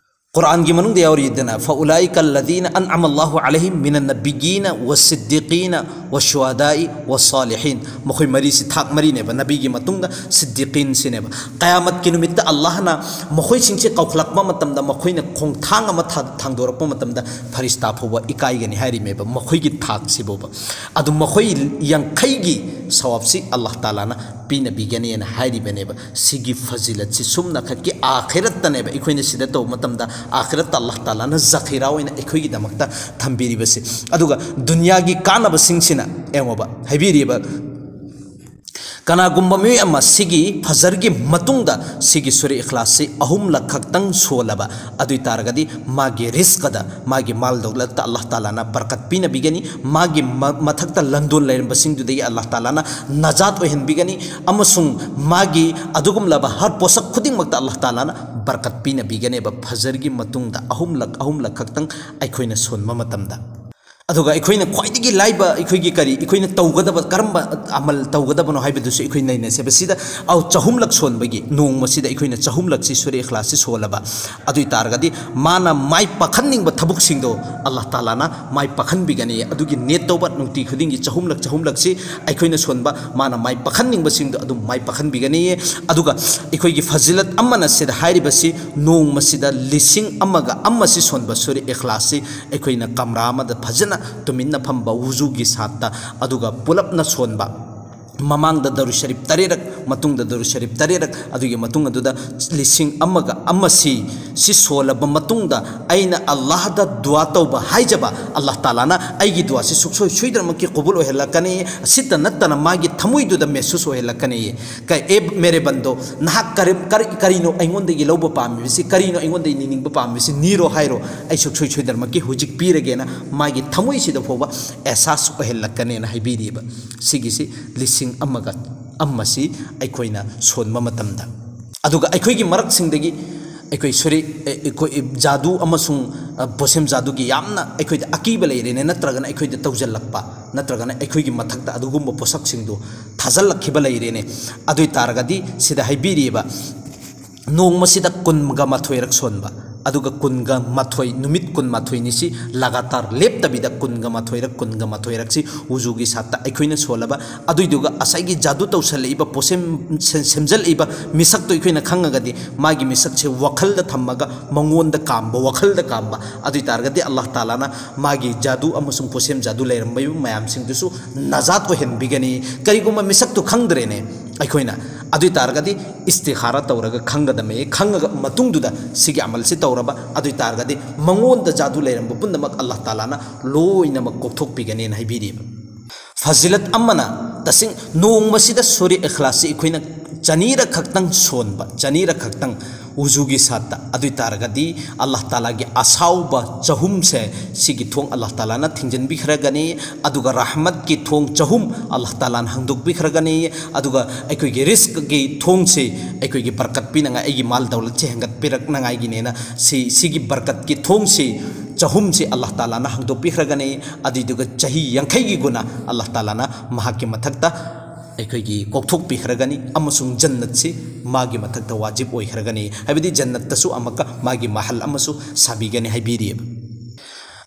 ꯀꯨꯔꯥꯟꯒꯤ ꯃꯅꯨꯡꯗ ꯌꯥꯎꯔꯤꯗꯅ, "ꯐꯎꯂꯥꯏꯀ ꯑꯜꯂꯗꯤꯅ ꯑꯟꯑꯃ ꯑꯜꯂꯥꯍꯨ ꯑꯂꯩꯍꯤꯝ ꯃꯤꯅꯟ ꯅꯕꯤꯌꯤꯅ ꯋꯁꯤꯗꯤꯀꯤꯅ ꯋꯁꯨꯍꯗꯥꯏ ꯋꯁꯥꯂꯤꯍꯤꯟ", ꯃꯈꯣꯏ ꯃꯔꯤꯁꯤ ꯊꯥꯛ ꯃꯔꯤꯅꯦꯕ, ꯅꯕꯤꯒꯤ ꯃꯇꯨꯡꯗ ꯁꯤꯗꯤꯀꯤꯟꯁꯤꯅꯦꯕ꯫ ꯀꯌꯥꯃꯠꯀꯤ ꯅꯨꯃꯤꯠꯇ ꯑꯜꯂꯥꯍꯅ ꯃꯈꯣꯏꯁꯤꯡꯁꯦ ꯀꯧꯈꯠꯂꯛꯄ ꯃꯇꯝꯗ, ꯃꯈꯣꯏꯅ ꯈꯣꯡꯊꯥꯡ ꯑꯃ ꯊꯥ-, ꯊꯥꯡꯗꯣꯔꯛꯄ ꯃꯇꯝꯗ ꯐꯔꯤꯁꯇꯥ ꯐꯥꯎꯕ ꯏꯀꯥꯏꯒꯅꯤ ꯍꯥꯏꯔꯤꯃꯦꯕ, ꯃꯈꯣꯏꯒꯤ ꯊꯥꯛꯁꯤꯐꯥꯎꯕ꯫ ꯑꯗꯨ ꯃꯈꯣꯏ ꯌꯥꯡꯈꯩꯒꯤ ꯁꯋꯥꯕꯁꯤ ꯑꯜꯂꯥꯍ ꯇꯥꯂꯥꯅ ꯄꯤꯅꯕꯤꯒꯅꯤꯅ ꯍꯥꯏꯔꯤꯕꯅꯦꯕ꯫ ꯁꯤꯒꯤ ꯐꯖꯤꯂꯠꯁꯤ ꯁꯨꯝꯅꯈꯛꯀꯤ ꯑꯥꯈꯤꯔꯠꯇꯅꯦꯕ, ꯑꯩꯈꯣꯏꯅ ꯁꯤꯗ ꯇꯧꯕ ꯃꯇꯝꯗ ꯑꯥꯈꯤꯔꯠꯇ ꯑꯜꯂꯥꯍ ꯇꯥꯂꯥꯅ ꯖꯈꯤꯔꯥ ꯑꯣꯏꯅ ꯑꯩꯈꯣꯏꯒꯤꯗꯃꯛꯇ ꯊꯝꯕꯤꯔꯤꯕꯁꯤ꯫ ꯑꯗꯨꯒ ꯗꯨꯅꯤꯌꯥꯒꯤ ꯀꯥꯟꯅꯕꯁꯤꯡꯁꯤꯅ, ꯌꯦꯡꯉꯣꯕ, ꯍꯥꯏꯕꯤꯔꯤꯕ, ꯀꯅꯥꯒꯨꯝꯕ ꯃꯤꯑꯣꯏ ꯑꯃ ꯁꯤꯒꯤ ꯐꯖꯔꯒꯤ ꯃꯇꯨꯡꯗ ꯁꯤꯒꯤ ꯁꯨꯔꯦ ꯏꯈ꯭ꯂꯥꯁꯁꯤ ꯑꯍꯨꯝꯂꯛ ꯈꯛꯇꯪ ꯁꯣꯜꯂꯕ, ꯑꯗꯨ ꯑꯣꯏ ꯇꯥꯔꯒꯗꯤ ꯃꯥꯒꯤ ꯔꯤꯁꯀꯗ, ꯃꯥꯒꯤ ꯃꯥꯜ ꯗꯧꯂꯠꯇ ꯑꯜꯂꯥꯍ ꯇꯥꯂꯥꯅ ꯕꯔꯀꯠ ꯄꯤꯅꯕꯤꯒꯅꯤ, ꯃꯥꯒꯤ ꯃ-, ꯃꯊꯛꯇ ꯂꯟꯗꯣꯟ ꯂꯩꯔꯝꯕꯁꯤꯡꯗꯨꯗꯒꯤ ꯑꯜꯂꯥꯍ ꯇꯥꯂꯥꯅ ꯅꯖꯥꯠ ꯑꯣꯏꯍꯟꯕꯤꯒꯅꯤ, ꯑꯃꯁꯨꯡ ꯃꯥꯒꯤ ꯑꯗꯨꯒꯨꯝꯂꯕ ꯍꯔ ꯄꯣꯠꯁꯛ ꯈꯨꯗꯤꯡꯃꯛꯇ ꯑꯜꯂꯥꯍ ꯇꯥꯂꯥꯅ ꯕꯔꯀꯠ ꯄꯤꯅꯕꯤꯒꯅꯦꯕ꯫ ꯐꯖꯔꯒꯤ ꯃꯇꯨꯡꯗ ꯑꯍꯨꯝꯂꯛ, ꯑꯍꯨꯝꯂꯛ ꯈꯛꯇꯪ ꯑꯩꯈꯣꯏꯅ ꯁꯣꯟꯕ ꯃꯇꯝꯗ꯫ ꯑꯗꯨꯒ ꯑꯩꯈꯣꯏꯅ ꯈ꯭ꯋꯥꯏꯗꯒꯤ ꯂꯥꯏꯕ, ꯑꯩꯈꯣꯏꯒꯤ ꯀꯔꯤ, ꯑꯩꯈꯣꯏꯅ ꯇꯧꯒꯗꯕ, ꯀꯔꯝꯕ ꯑꯃꯜ ꯇꯧꯒꯗꯕꯅꯣ ꯍꯥꯏꯕꯗꯨꯁꯨ ꯑꯩꯈꯣꯏ ꯅꯩꯅꯁꯦꯕ꯫ ꯁꯤꯗ ꯑꯧ, ꯆꯍꯨꯝꯂꯛ ꯁꯣꯟꯕꯒꯤ, ꯅꯣꯡꯃꯁꯤꯗ ꯑꯩꯈꯣꯏꯅ ꯆꯍꯨꯝꯂꯛꯁꯤ ꯁꯨꯔꯦ ꯏꯈ꯭ꯂꯥꯁꯁꯤ ꯁꯣꯜꯂꯕ, ꯑꯗꯨ ꯑꯣꯏ ꯇꯥꯔꯒꯗꯤ ꯃꯥꯅ ꯃꯥꯏ ꯄꯥꯛꯍꯟꯅꯤꯡꯕ ꯊꯕꯛꯁꯤꯡꯗꯣ ꯑꯜꯂꯥꯍ ꯇꯥꯂꯥꯅ ꯃꯥꯏ ꯄꯥꯛꯍꯟꯕꯤꯒꯅꯤ꯫ ꯑꯗꯨꯒꯤ ꯅꯤꯌꯠ ꯇꯧꯕ, ꯅꯨꯡꯇꯤ ꯈꯨꯗꯤꯡꯒꯤ ꯆꯍꯨꯝꯂꯛ, ꯆꯍꯨꯝꯂꯛꯁꯤ ꯑꯩꯈꯣꯏꯅ ꯁꯣꯟꯕ, ꯃꯥꯅ ꯃꯥꯏ ꯄꯥꯛꯍꯟꯅꯤꯡꯕꯁꯤꯡꯗꯣ ꯑꯗꯨꯝ ꯃꯥꯏ ꯄꯥꯛꯍꯟꯕꯤꯒꯅꯤ꯫ ꯑꯗꯨꯒ ꯑꯩꯈꯣꯏꯒꯤ ꯐꯖꯤꯂꯠ ꯑꯃꯅ ꯁꯤꯗ ꯍꯥꯏꯔꯤꯕꯁꯤ, ꯅꯣꯡꯃꯁꯤꯗ ꯂꯤꯁꯤꯡ ꯑꯃꯒ ꯑꯃꯁꯤ ꯁꯣꯟꯕ ꯁꯨꯔꯦ ꯏꯈ꯭ꯂꯥꯁꯁꯤ ꯑꯩꯈꯣꯏꯅ ꯀꯝꯔꯥ ꯑꯃꯗ ꯐꯖꯅ ꯇꯨꯃꯤꯟꯅ ꯐꯝꯕ, ꯋꯨꯖꯨꯒꯤ ꯁꯥꯠꯇ, ꯑꯗꯨꯒ ꯄꯨꯂꯞꯅ ꯁꯣꯟꯕ꯫ ꯃꯃꯥꯡꯗ ꯗꯔꯨ ꯁꯔꯤꯐ ꯇꯔꯦꯠꯔꯛ, ꯃꯇꯨꯡꯗ ꯗꯔꯨ ꯁꯔꯤꯐ ꯇꯔꯦꯠꯔꯛ, ꯑꯗꯨꯒꯤ ꯃꯇꯨꯡ ꯑꯗꯨꯗ ꯂꯤꯁꯤꯡ ꯑꯃꯒ ꯑꯃ ꯁꯤ, ꯁꯤ ꯁꯣꯜꯂꯕ ꯃꯇꯨꯡꯗ ꯑꯩꯅ ꯑꯜꯂꯥꯍꯗ ꯗꯨꯋꯥ ꯇꯧꯕ ꯍꯥꯏꯖꯕ, ꯑꯜꯂꯥꯍ ꯇꯥꯂꯥꯅ ꯑꯩꯒꯤ ꯗꯨꯋꯥꯁꯤ ꯁꯨꯛꯁꯣꯏ ꯁꯣꯏꯗꯅꯃꯛꯀꯤ ꯀꯕꯨꯜ ꯑꯣꯏꯍꯜꯂꯛꯀꯅꯤ꯫ ꯑꯁꯤꯇ ꯅꯠꯇꯅ ꯃꯥꯒꯤ ꯊꯃꯣꯏꯗꯨꯗ ꯃꯦꯁꯨꯁ ꯑꯣꯏꯍꯜꯂꯛꯀꯅꯤ꯫ ꯀ-, "ꯑꯦ ꯃꯦꯔꯦ ꯕꯟꯗꯣ, ꯅꯍꯥꯛ ꯀꯔꯤ, ꯀꯔꯤ, ꯀꯔꯤꯅꯣ ꯑꯩꯉꯣꯟꯗꯒꯤ ꯂꯧꯕ ꯄꯥꯝꯃꯤꯕꯁꯤ? ꯀꯔꯤꯅꯣ ꯑꯩꯉꯣꯟꯗꯒꯤ ꯅꯤꯅꯤꯡꯕ ꯄꯥꯝꯃꯤꯕꯁꯤ? ꯅꯤꯔꯣ ꯍꯥꯏꯔꯣ, ꯑꯩ ꯁꯨꯛꯁꯣꯏ ꯁꯣꯏꯗꯅꯃꯛꯀꯤ ꯍꯧꯖꯤꯛ ꯄꯤꯔꯒꯦꯅ" ꯃꯥꯒꯤ ꯊꯃꯣꯏꯁꯤꯗ ꯐꯥꯎꯕ ꯑꯦꯍꯁꯥꯁ ꯑꯣꯏꯍꯜꯂꯛꯀꯅꯦꯅ ꯍꯥꯏꯕꯤꯔꯤꯕ꯫ ꯁꯤꯒꯤꯁꯤ ꯂꯤꯁꯤꯡ ꯑꯃꯒ ꯑꯃꯁꯤ ꯑꯩꯈꯣꯏꯅ ꯁꯣꯟꯕ ꯃꯇꯝꯗ꯫ ꯑꯗꯨꯒ ꯑꯩꯈꯣꯏꯒꯤ ꯃꯔꯛꯁꯤꯡꯗꯒꯤ ꯑꯩꯈꯣꯏ ꯁꯨꯔꯤ-, ꯑꯦ, ꯑꯩꯈꯣꯏ ꯖꯥꯗꯨ ꯑꯃꯁꯨꯡ, ꯑ, ꯄꯣꯁꯦꯝ ꯖꯥꯗꯨꯒꯤ ꯌꯥꯝꯅ ꯑꯩꯈꯣꯏꯗ ꯑꯀꯤꯕ ꯂꯩꯔꯦꯅꯦ, ꯅꯠꯇ꯭ꯔꯒꯅ ꯑꯩꯈꯣꯏꯗ ꯇꯧꯁꯤꯜꯂꯛꯄ, ꯅꯠꯇ꯭ꯔꯒꯅ ꯑꯩꯈꯣꯏꯒꯤ ꯃꯊꯛꯇ ꯑꯗꯨꯒꯨꯝꯕ ꯄꯣꯠꯁꯛꯁꯤꯡꯗꯨ ꯊꯥꯖꯤꯜꯂꯛꯈꯤꯕ ꯂꯩꯔꯦꯅꯦ꯫ ꯑꯗꯨ ꯑꯣꯏ ꯇꯥꯔꯒꯗꯤ ꯁꯤꯗ ꯍꯥꯏꯕꯤꯔꯤꯕ, ꯅꯣꯡꯃꯁꯤꯗ ꯀꯨꯟꯒ ꯃꯥꯊꯣꯏꯔꯛ ꯁꯣꯟꯕ, ꯑꯗꯨꯒ ꯀꯨꯟꯒ ꯃꯥꯊꯣꯏ, ꯅꯨꯃꯤꯠ ꯀꯨꯟꯃꯥꯊꯣꯏꯅꯤꯁꯤ ꯂꯒꯥꯇꯥꯔ ꯂꯦꯞꯇꯕꯤꯗ ꯀꯨꯟꯒ ꯃꯥꯊꯣꯏꯔꯛ, ꯀꯨꯟꯒ ꯃꯥꯊꯣꯏꯔꯛꯁꯤ ꯎꯖꯨꯒꯤ ꯁꯥꯠꯇ ꯑꯩꯈꯣꯏꯅ ꯁꯣꯜꯂꯕ, ꯑꯗꯨꯏꯗꯨꯒ ꯉꯁꯥꯏꯒꯤ ꯖꯥꯗꯨ ꯇꯧꯁꯜꯂꯛꯏꯕ, ꯄꯣꯠꯁꯦꯝ ꯁꯦꯝ-, ꯁꯦꯝꯖꯜꯂꯛꯏꯕ ꯃꯤꯁꯛꯇꯣ ꯑꯩꯈꯣꯏꯅ ꯈꯪꯉꯒꯗꯤ, ꯃꯥꯒꯤ ꯃꯤꯁꯛꯁꯦ ꯋꯥꯈꯜꯗ ꯊꯝꯃꯒ ꯃꯉꯣꯟꯗ ꯀꯥꯝꯕ, ꯋꯥꯈꯜꯗ ꯀꯥꯝꯕ, ꯑꯗꯨ ꯑꯣꯏ ꯇꯥꯔꯒꯗꯤ ꯑꯜꯂꯥꯍ ꯇꯥꯂꯥꯅ ꯃꯥꯒꯤ ꯖꯥꯗꯨ ꯑꯃꯁꯨꯡ ꯄꯣꯠꯁꯦꯝ ꯖꯥꯗꯨ ꯂꯩꯔꯝꯕ ꯃꯌꯥꯝꯁꯤꯡꯗꯨꯁꯨ ꯅꯖꯥꯠ ꯑꯣꯏꯍꯟꯕꯤꯒꯅꯤ꯫ ꯀꯔꯤꯒꯨꯝꯕ ꯃꯤꯁꯛꯇꯨ ꯈꯪꯗ꯭ꯔꯦꯅꯦ ꯑꯩꯈꯣꯏꯅ, ꯑꯗꯨ ꯑꯣꯏ ꯇꯥꯔꯒꯗꯤ ꯏꯁꯇꯤꯈꯥꯔꯥ ꯇꯧꯔꯒ ꯈꯪꯒꯗꯕꯅꯤ꯫ ꯈꯪꯉꯒ ꯃꯇꯨꯡꯗꯨꯗ ꯁꯤꯒꯤ ꯑꯃꯜꯁꯤ ꯇꯧꯔꯕ ꯑꯗꯨ ꯑꯣꯏ ꯇꯥꯔꯒꯗꯤ, ꯃꯉꯣꯟꯗ ꯖꯥꯗꯨ ꯂꯩꯔꯝꯕ ꯄꯨꯝꯅꯃꯛ ꯑꯜꯂꯥꯍ ꯇꯥꯂꯥꯅ ꯂꯣꯏꯅꯃꯛ ꯀꯣꯛꯊꯣꯛꯄꯤꯒꯅꯦꯅ ꯍꯥꯏꯕꯤꯔꯤꯕ꯫ ꯐꯖꯤꯂꯠ ꯑꯃꯅ ꯇꯁꯦꯡ-, ꯅꯣꯡꯃꯁꯤꯗ ꯁꯨꯔꯤ ꯏꯈ꯭ꯂꯥꯁꯁꯤ ꯑꯩꯈꯣꯏꯅ ꯆꯅꯤꯔꯛ ꯈꯛꯇꯪ ꯁꯣꯟꯕ, ꯆꯅꯤꯔꯛ ꯈꯛꯇꯪ ꯎꯖꯨꯒꯤ ꯁꯥꯠꯇ, ꯑꯗꯨ ꯑꯣꯏ ꯇꯥꯔꯒꯗꯤ ꯑꯜꯂꯥꯍ ꯇꯥꯂꯥꯒꯤ ꯑꯁꯥꯎꯕ ꯆꯍꯨꯝꯁꯦ, ꯁꯤꯒꯤ ꯊꯣꯡ ꯑꯜꯂꯥꯍ ꯇꯥꯂꯥꯅ ꯊꯤꯡꯖꯤꯟꯕꯤꯈ꯭ꯔꯒꯅꯤ꯫ ꯑꯗꯨꯒ ꯔꯍꯃꯠꯀꯤ ꯊꯣꯡ ꯆꯍꯨꯝ ꯑꯜꯂꯥꯍ ꯇꯥꯂꯥꯅ ꯍꯥꯡꯗꯣꯛꯄꯤꯈ꯭ꯔꯒꯅꯤ꯫ ꯑꯗꯨꯒ ꯑꯩꯈꯣꯏꯒꯤ ꯔꯤꯁꯛꯀꯤ ꯊꯣꯡꯁꯤ, ꯑꯩꯈꯣꯏꯒꯤ ꯕꯔꯀꯠ ꯄꯤꯅꯉꯥꯏ, ꯑꯩꯒꯤ ꯃꯥꯜ ꯗꯧꯂꯠꯁꯦ ꯍꯦꯟꯒꯠꯄꯤꯔꯛꯅꯉꯥꯏꯒꯤꯅꯦꯅ ꯁꯤ, ꯁꯤꯒꯤ ꯕꯔꯀꯠꯀꯤ ꯊꯣꯡꯁꯤ ꯆꯍꯨꯝꯁꯤ ꯑꯜꯂꯥꯍ ꯇꯥꯂꯥꯅ ꯍꯥꯡꯗꯣꯛꯄꯤꯈ꯭ꯔꯒꯅꯤ꯫ ꯑꯗꯨꯏꯗꯨꯒ ꯆꯍꯤ ꯌꯥꯡꯈꯩꯒꯤ ꯒꯨꯅ ꯑꯜꯂꯥꯍ ꯇꯥꯂꯥꯅ ꯃꯍꯥꯛꯀꯤ ꯃꯊꯛꯇ ꯑꯩꯈꯣꯏꯒꯤ ꯀꯣꯛꯊꯣꯛꯄꯤꯈ꯭ꯔꯒꯅꯤ ꯑꯃꯁꯨꯡ ꯖꯟꯅꯠꯁꯤ ꯃꯥꯒꯤ ꯃꯊꯛꯇ ꯋꯥꯖꯤꯕ ꯑꯣꯏꯈ꯭ꯔꯒꯅꯤ꯫ ꯍꯥꯏꯕꯗꯤ ꯖꯟꯅꯠꯇꯁꯨ ꯑꯃꯨꯛꯀ ꯃꯥꯒꯤ ꯃꯍꯜ ꯑꯃꯁꯨ ꯁꯥꯕꯤꯒꯅꯤ ꯍꯥꯏꯕꯤꯔꯤꯑꯕ꯫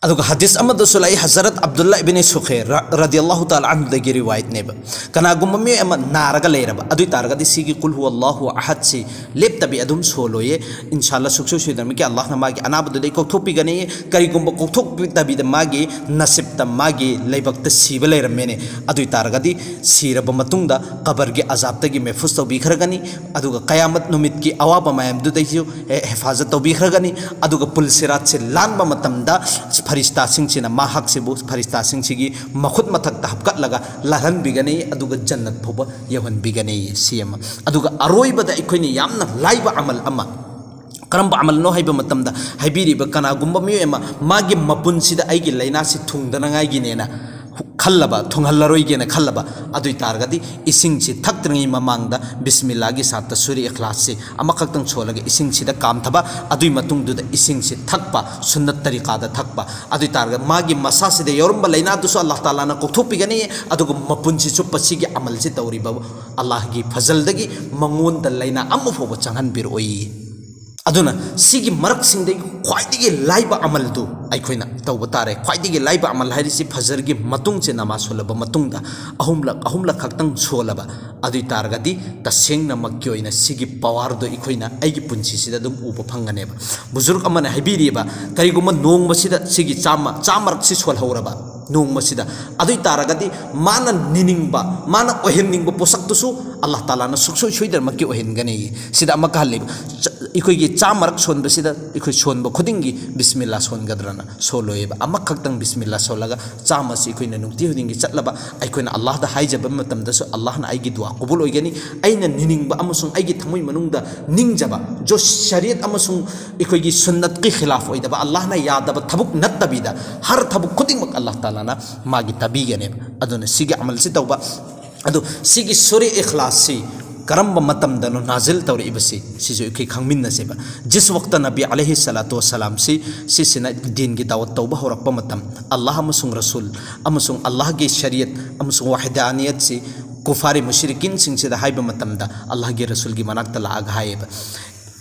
ꯑꯗꯨꯒ ꯍꯗꯤꯁ ꯑꯃꯗꯁꯨ ꯂꯥꯛꯏ, ꯍꯖꯔꯠ ꯑꯕꯗꯨꯜꯂꯥ ꯏꯕꯤꯅꯤ ꯁꯨꯈꯦ ꯔ-, ꯔꯗꯤꯌꯜꯂꯥꯍꯨ ꯇꯥꯂꯥ ꯑꯟꯍꯨꯗꯒꯤ ꯔꯤꯋꯥꯌꯠꯅꯦꯕ꯫ ꯀꯅꯥꯒꯨꯝꯕ ꯃꯤꯑꯣꯏ ꯑꯃ ꯅꯥꯔꯒ ꯂꯩꯔꯕ, ꯑꯗꯨ ꯑꯣꯏ ꯇꯥꯔꯒꯗꯤ ꯁꯤꯒꯤ ꯀꯨꯜ ꯍꯨ ꯑꯜꯂꯥꯍꯨ ꯑꯍꯗꯁꯤ ꯂꯦꯞꯇꯕꯤ ꯑꯗꯨꯝ ꯁꯣꯜꯂꯣꯏꯌꯦ꯫ ꯏꯟꯁꯥꯜꯂꯥ ꯁꯨꯡꯁꯣꯏ ꯁꯣꯏꯗꯅꯃꯛꯀꯤ ꯑꯜꯂꯥꯍꯅ ꯃꯥꯒꯤ ꯑꯅꯥꯕꯗꯨꯗꯩ ꯀꯣꯛꯊꯣꯛꯄꯤꯒꯅꯤ꯫ ꯀꯔꯤꯒꯨꯝꯕ ꯀꯣꯛꯊꯣꯛꯄꯤꯗꯕꯤꯗ ꯃꯥꯒꯤ ꯅꯁꯤꯕꯇ, ꯃꯥꯒꯤ ꯂꯩꯕꯛꯇ ꯁꯤꯕ ꯂꯩꯔꯝꯃꯦꯅꯦ, ꯑꯗꯨ ꯑꯣꯏ ꯇꯥꯔꯒꯗꯤ ꯁꯤꯔꯕ ꯃꯇꯨꯡꯗ ꯀꯕꯔꯒꯤ ꯑꯖꯥꯕꯇꯒꯤ ꯃꯦꯐꯨꯁ ꯇꯧꯕꯤꯈ꯭ꯔꯒꯅꯤ꯫ ꯑꯗꯨꯒ ꯀꯌꯥꯃꯠ ꯅꯨꯃꯤꯠꯀꯤ ꯑꯋꯥꯕ ꯃꯌꯥꯝꯗꯨꯗꯩꯁꯨ ꯍꯦ-, ꯍꯦꯐꯥꯖꯠ ꯇꯧꯕꯤꯈ꯭ꯔꯒꯅꯤ꯫ ꯑꯗꯨꯒ ꯄꯨꯜ ꯁꯤꯔꯥꯠꯁꯦ ꯂꯥꯟꯕ ꯃꯇꯝꯗ ꯐꯔꯤꯁꯇꯥꯁꯤꯡꯁꯤꯅ ꯃꯍꯥꯛꯁꯤꯕꯨ ꯐꯔꯤꯁꯇꯥꯁꯤꯡꯁꯤꯒꯤ ꯃꯈꯨꯠ ꯃꯊꯛꯇ ꯍꯥꯞꯀꯠꯂꯒ ꯂꯥꯜꯍꯟꯕꯤꯒꯅꯤ, ꯑꯗꯨꯒ ꯖꯟꯅꯠ ꯐꯥꯎꯕ ꯌꯧꯍꯟꯕꯤꯒꯅꯤ꯫ ꯁꯤ ꯑꯃ꯫ ꯑꯗꯨꯒ ꯑꯔꯣꯏꯕꯗ ꯑꯩꯈꯣꯏꯅ ꯌꯥꯝꯅ ꯂꯥꯏꯕ ꯑꯃꯜ ꯑꯃ, ꯀꯔꯝꯕ ꯑꯃꯜꯅꯣ ꯍꯥꯏꯕ ꯃꯇꯝꯗ, ꯍꯥꯏꯕꯤꯔꯤꯕ ꯀꯅꯥꯒꯨꯝꯕ ꯃꯤꯑꯣꯏ ꯑꯃ ꯃꯥꯒꯤ ꯃꯄꯨꯟꯁꯤꯗ ꯑꯩꯒꯤ ꯂꯥꯏꯅꯥꯁꯤ ꯊꯨꯡꯗꯅꯉꯥꯏꯒꯤꯅꯦꯅ ꯈꯜꯂꯕ, ꯊꯨꯡꯍꯜꯂꯔꯣꯏꯒꯦꯅ ꯈꯜꯂꯕ, ꯑꯗꯨ ꯑꯣꯏ ꯇꯥꯔꯒꯗꯤ ꯏꯁꯤꯡꯁꯤ ꯊꯛꯇ꯭ꯔꯤꯉꯩ ꯃꯃꯥꯡꯗ ꯕꯤꯁꯃꯤꯜꯂꯥꯒꯤ ꯁꯥꯠꯇ ꯁꯨꯔꯤ ꯏꯈ꯭ꯂꯥꯁꯁꯤ ꯑꯃꯈꯛꯇꯪ ꯁꯣꯜꯂꯒ ꯏꯁꯤꯡꯁꯤꯗ ꯀꯥꯝꯊꯕ, ꯑꯗꯨꯒꯤ ꯃꯇꯨꯡꯗꯨꯗ ꯏꯁꯤꯡꯁꯤ ꯊꯛꯄ, ꯁꯨꯟꯅꯠ ꯇꯔꯤꯀꯥꯗ ꯊꯛꯄ꯫ ꯑꯗꯨ ꯑꯣꯏ ꯇꯥꯔꯒꯗꯤ ꯃꯥꯒꯤ ꯃꯁꯥꯁꯤꯗ ꯌꯥꯎꯔꯝꯕ ꯂꯥꯏꯅꯥꯗꯨꯁꯨ ꯑꯜꯂꯥꯍ ꯇꯥꯂꯥꯅ ꯀꯣꯛꯊꯣꯛꯄꯤꯒꯅꯤ, ꯑꯗꯨꯒ ꯃꯄꯨꯟꯁꯤ ꯆꯨꯞꯄ ꯁꯤꯒꯤ ꯑꯃꯜꯁꯤ ꯇꯧꯔꯤꯕ ꯑꯜꯂꯥꯍꯒꯤ ꯐꯖꯜꯗꯒꯤ ꯃꯉꯣꯟꯗ ꯂꯥꯏꯅꯥ ꯑꯃ ꯐꯥꯎꯕ ꯆꯪꯍꯟꯕꯤꯔꯛꯑꯣꯏ꯫ ꯑꯗꯨꯅ ꯁꯤꯒꯤ ꯃꯔꯛꯁꯤꯡꯗꯒꯤ ꯈ꯭ꯋꯥꯏꯗꯒꯤ ꯂꯥꯏꯕ ꯑꯃꯜꯗꯨ ꯑꯩꯈꯣꯏꯅ ꯇꯧꯕ ꯇꯥꯔꯦ꯫ ꯈ꯭ꯋꯥꯏꯗꯒꯤ ꯂꯥꯏꯕ ꯑꯃꯜ ꯍꯥꯏꯔꯤꯁꯤ ꯐꯖꯔꯒꯤ ꯃꯇꯨꯡꯁꯦ, ꯅꯃꯥꯖ ꯁꯣꯜꯂꯕ ꯃꯇꯨꯡꯗ ꯑꯍꯨꯝꯂꯛ, ꯑꯍꯨꯝꯂꯛ ꯈꯛꯇꯪ ꯁꯣꯜꯂꯕ, ꯑꯗꯨ ꯑꯣꯏ ꯇꯥꯔꯒꯗꯤ ꯇꯁꯦꯡꯅꯃꯛꯀꯤ ꯑꯣꯏꯅ ꯁꯤꯒꯤ ꯄꯋꯥꯔꯗꯣ ꯑꯩꯈꯣꯏꯅ ꯑꯩꯒꯤ ꯄꯨꯟꯁꯤꯁꯤꯗ ꯑꯗꯨꯝ ꯎꯕ ꯐꯪꯒꯅꯦꯕ꯫ ꯕꯨꯖꯨꯔꯒ ꯑꯃꯅ ꯍꯥꯏꯕꯤꯔꯤꯕ, ꯀꯔꯤꯒꯨꯝꯕ ꯅꯣꯡꯃꯁꯤꯗ ꯁꯤꯒꯤ ꯆꯥꯝꯃ, ꯆꯥꯝꯃꯔꯛꯁꯤ ꯁꯣꯜꯍꯧꯔꯕ ꯅꯣꯡꯃꯁꯤꯗ, ꯑꯗꯨ ꯑꯣꯏ ꯇꯥꯔꯒꯗꯤ ꯃꯥꯅ ꯅꯤꯅꯤꯡꯕ, ꯃꯥꯅ ꯑꯣꯏꯍꯟꯅꯤꯡꯕ ꯄꯣꯠꯁꯛꯇꯨꯁꯨ ꯑꯜꯂꯥꯍ ꯇꯥꯂꯥꯅ ꯁꯨꯡꯁꯣꯏ ꯁꯣꯏꯗꯅꯃꯛꯀꯤ ꯑꯣꯏꯍꯟꯒꯅꯤ꯫ ꯁꯤꯗ ꯑꯃ ꯀꯍꯜꯂꯤꯕ, ꯆ-, ꯑꯩꯈꯣꯏꯒꯤ ꯆꯥꯝꯃꯔꯛ ꯁꯣꯟꯕꯁꯤꯗ ꯑꯩꯈꯣꯏ ꯁꯣꯟꯕ ꯈꯨꯗꯤꯡꯒꯤ ꯕꯤꯁꯃꯤꯜꯂꯥ ꯁꯣꯟꯒꯗ꯭ꯔꯅ ꯁꯣꯜꯂꯣꯏꯌꯦꯕ꯫ ꯑꯃꯈꯛꯇꯪ ꯕꯤꯁꯃꯤꯜꯂꯥ ꯁꯣꯜꯂꯒ ꯆꯥꯝꯃꯁꯤ ꯑꯩꯈꯣꯏꯅ ꯅꯨꯡꯇꯤ ꯈꯨꯗꯤꯡꯒꯤ ꯆꯠꯂꯕ, ꯑꯩꯈꯣꯏꯅ ꯑꯜꯂꯥꯍꯗ ꯍꯥꯏꯖꯕ ꯃꯇꯝꯗꯁꯨ ꯑꯜꯂꯥꯍꯅ ꯑꯩꯒꯤ ꯗꯨꯋꯥ ꯀꯕꯨꯜ ꯑꯣꯏꯒꯅꯤ꯫ ꯑꯩꯅ ꯅꯤꯅꯤꯡꯕ ꯑꯃꯁꯨꯡ ꯑꯩꯒꯤ ꯊꯃꯣꯏ ꯃꯅꯨꯡꯗ ꯅꯤꯡꯖꯕ, ꯖꯣ ꯁꯔꯤꯌꯠ ꯑꯃꯁꯨꯡ ꯑꯩꯈꯣꯏꯒꯤ ꯁꯨꯟꯅꯠꯀꯤ ꯈꯤꯂꯥꯐ ꯑꯣꯏꯗꯕ, ꯑꯜꯂꯥꯍꯅ ꯌꯥꯗꯕ ꯊꯕꯛ ꯅꯠꯇꯕꯤꯗ, ꯍꯔ ꯊꯕꯛ ꯈꯨꯗꯤꯡꯃꯛ ꯑꯜꯂꯥꯍ ꯇꯥꯂꯥꯅ ꯃꯥꯒꯤ ꯇꯥꯕꯤꯒꯅꯦꯕ꯫ ꯑꯗꯨꯅ ꯁꯤꯒꯤ ꯑꯃꯜꯁꯤ ꯇꯧꯕ꯫ ꯑꯗꯨ ꯁꯤꯒꯤ ꯁꯨꯔꯦ ꯏꯈ꯭ꯂꯥꯁꯁꯤ ꯀꯔꯝꯕ ꯃꯇꯝꯗꯅꯣ ꯅꯥꯖꯤꯜ ꯇꯧꯔꯛꯏꯕꯁꯤ, ꯁꯤꯁꯨ ꯑꯩꯈꯣꯏ ꯈꯪꯃꯤꯟꯅꯁꯦꯕ꯫ ꯖꯤꯁ ꯋꯛꯇ ꯅꯕꯤ ꯑꯂꯩꯍꯤ ꯁꯂꯥꯇꯨ ꯋꯁꯁꯂꯥꯝꯁꯤ, ꯁꯤꯁꯤꯅ ꯗꯤꯟꯒꯤ ꯗꯥꯋꯠ ꯇꯧꯕ ꯍꯧꯔꯛꯄ ꯃꯇꯝ, ꯑꯜꯂꯥꯍ ꯑꯃꯁꯨꯡ ꯔꯁꯨꯜ ꯑꯃꯁꯨꯡ ꯑꯜꯂꯥꯍꯒꯤ ꯁꯔꯤꯌꯠ ꯑꯃꯁꯨꯡ ꯋꯥꯍꯗꯥꯅꯤꯌꯠꯁꯤ ꯀꯨꯐꯥꯔꯤ ꯃꯨꯁꯔꯤꯀꯤꯟꯁꯤꯡꯁꯤꯗ ꯍꯥꯏꯕ ꯃꯇꯝꯗ, ꯑꯜꯂꯥꯍꯒꯤ ꯔꯁꯨꯜꯒꯤ ꯃꯅꯥꯛꯇ ꯂꯥꯛꯑꯒ ꯍꯥꯏꯌꯦꯕ,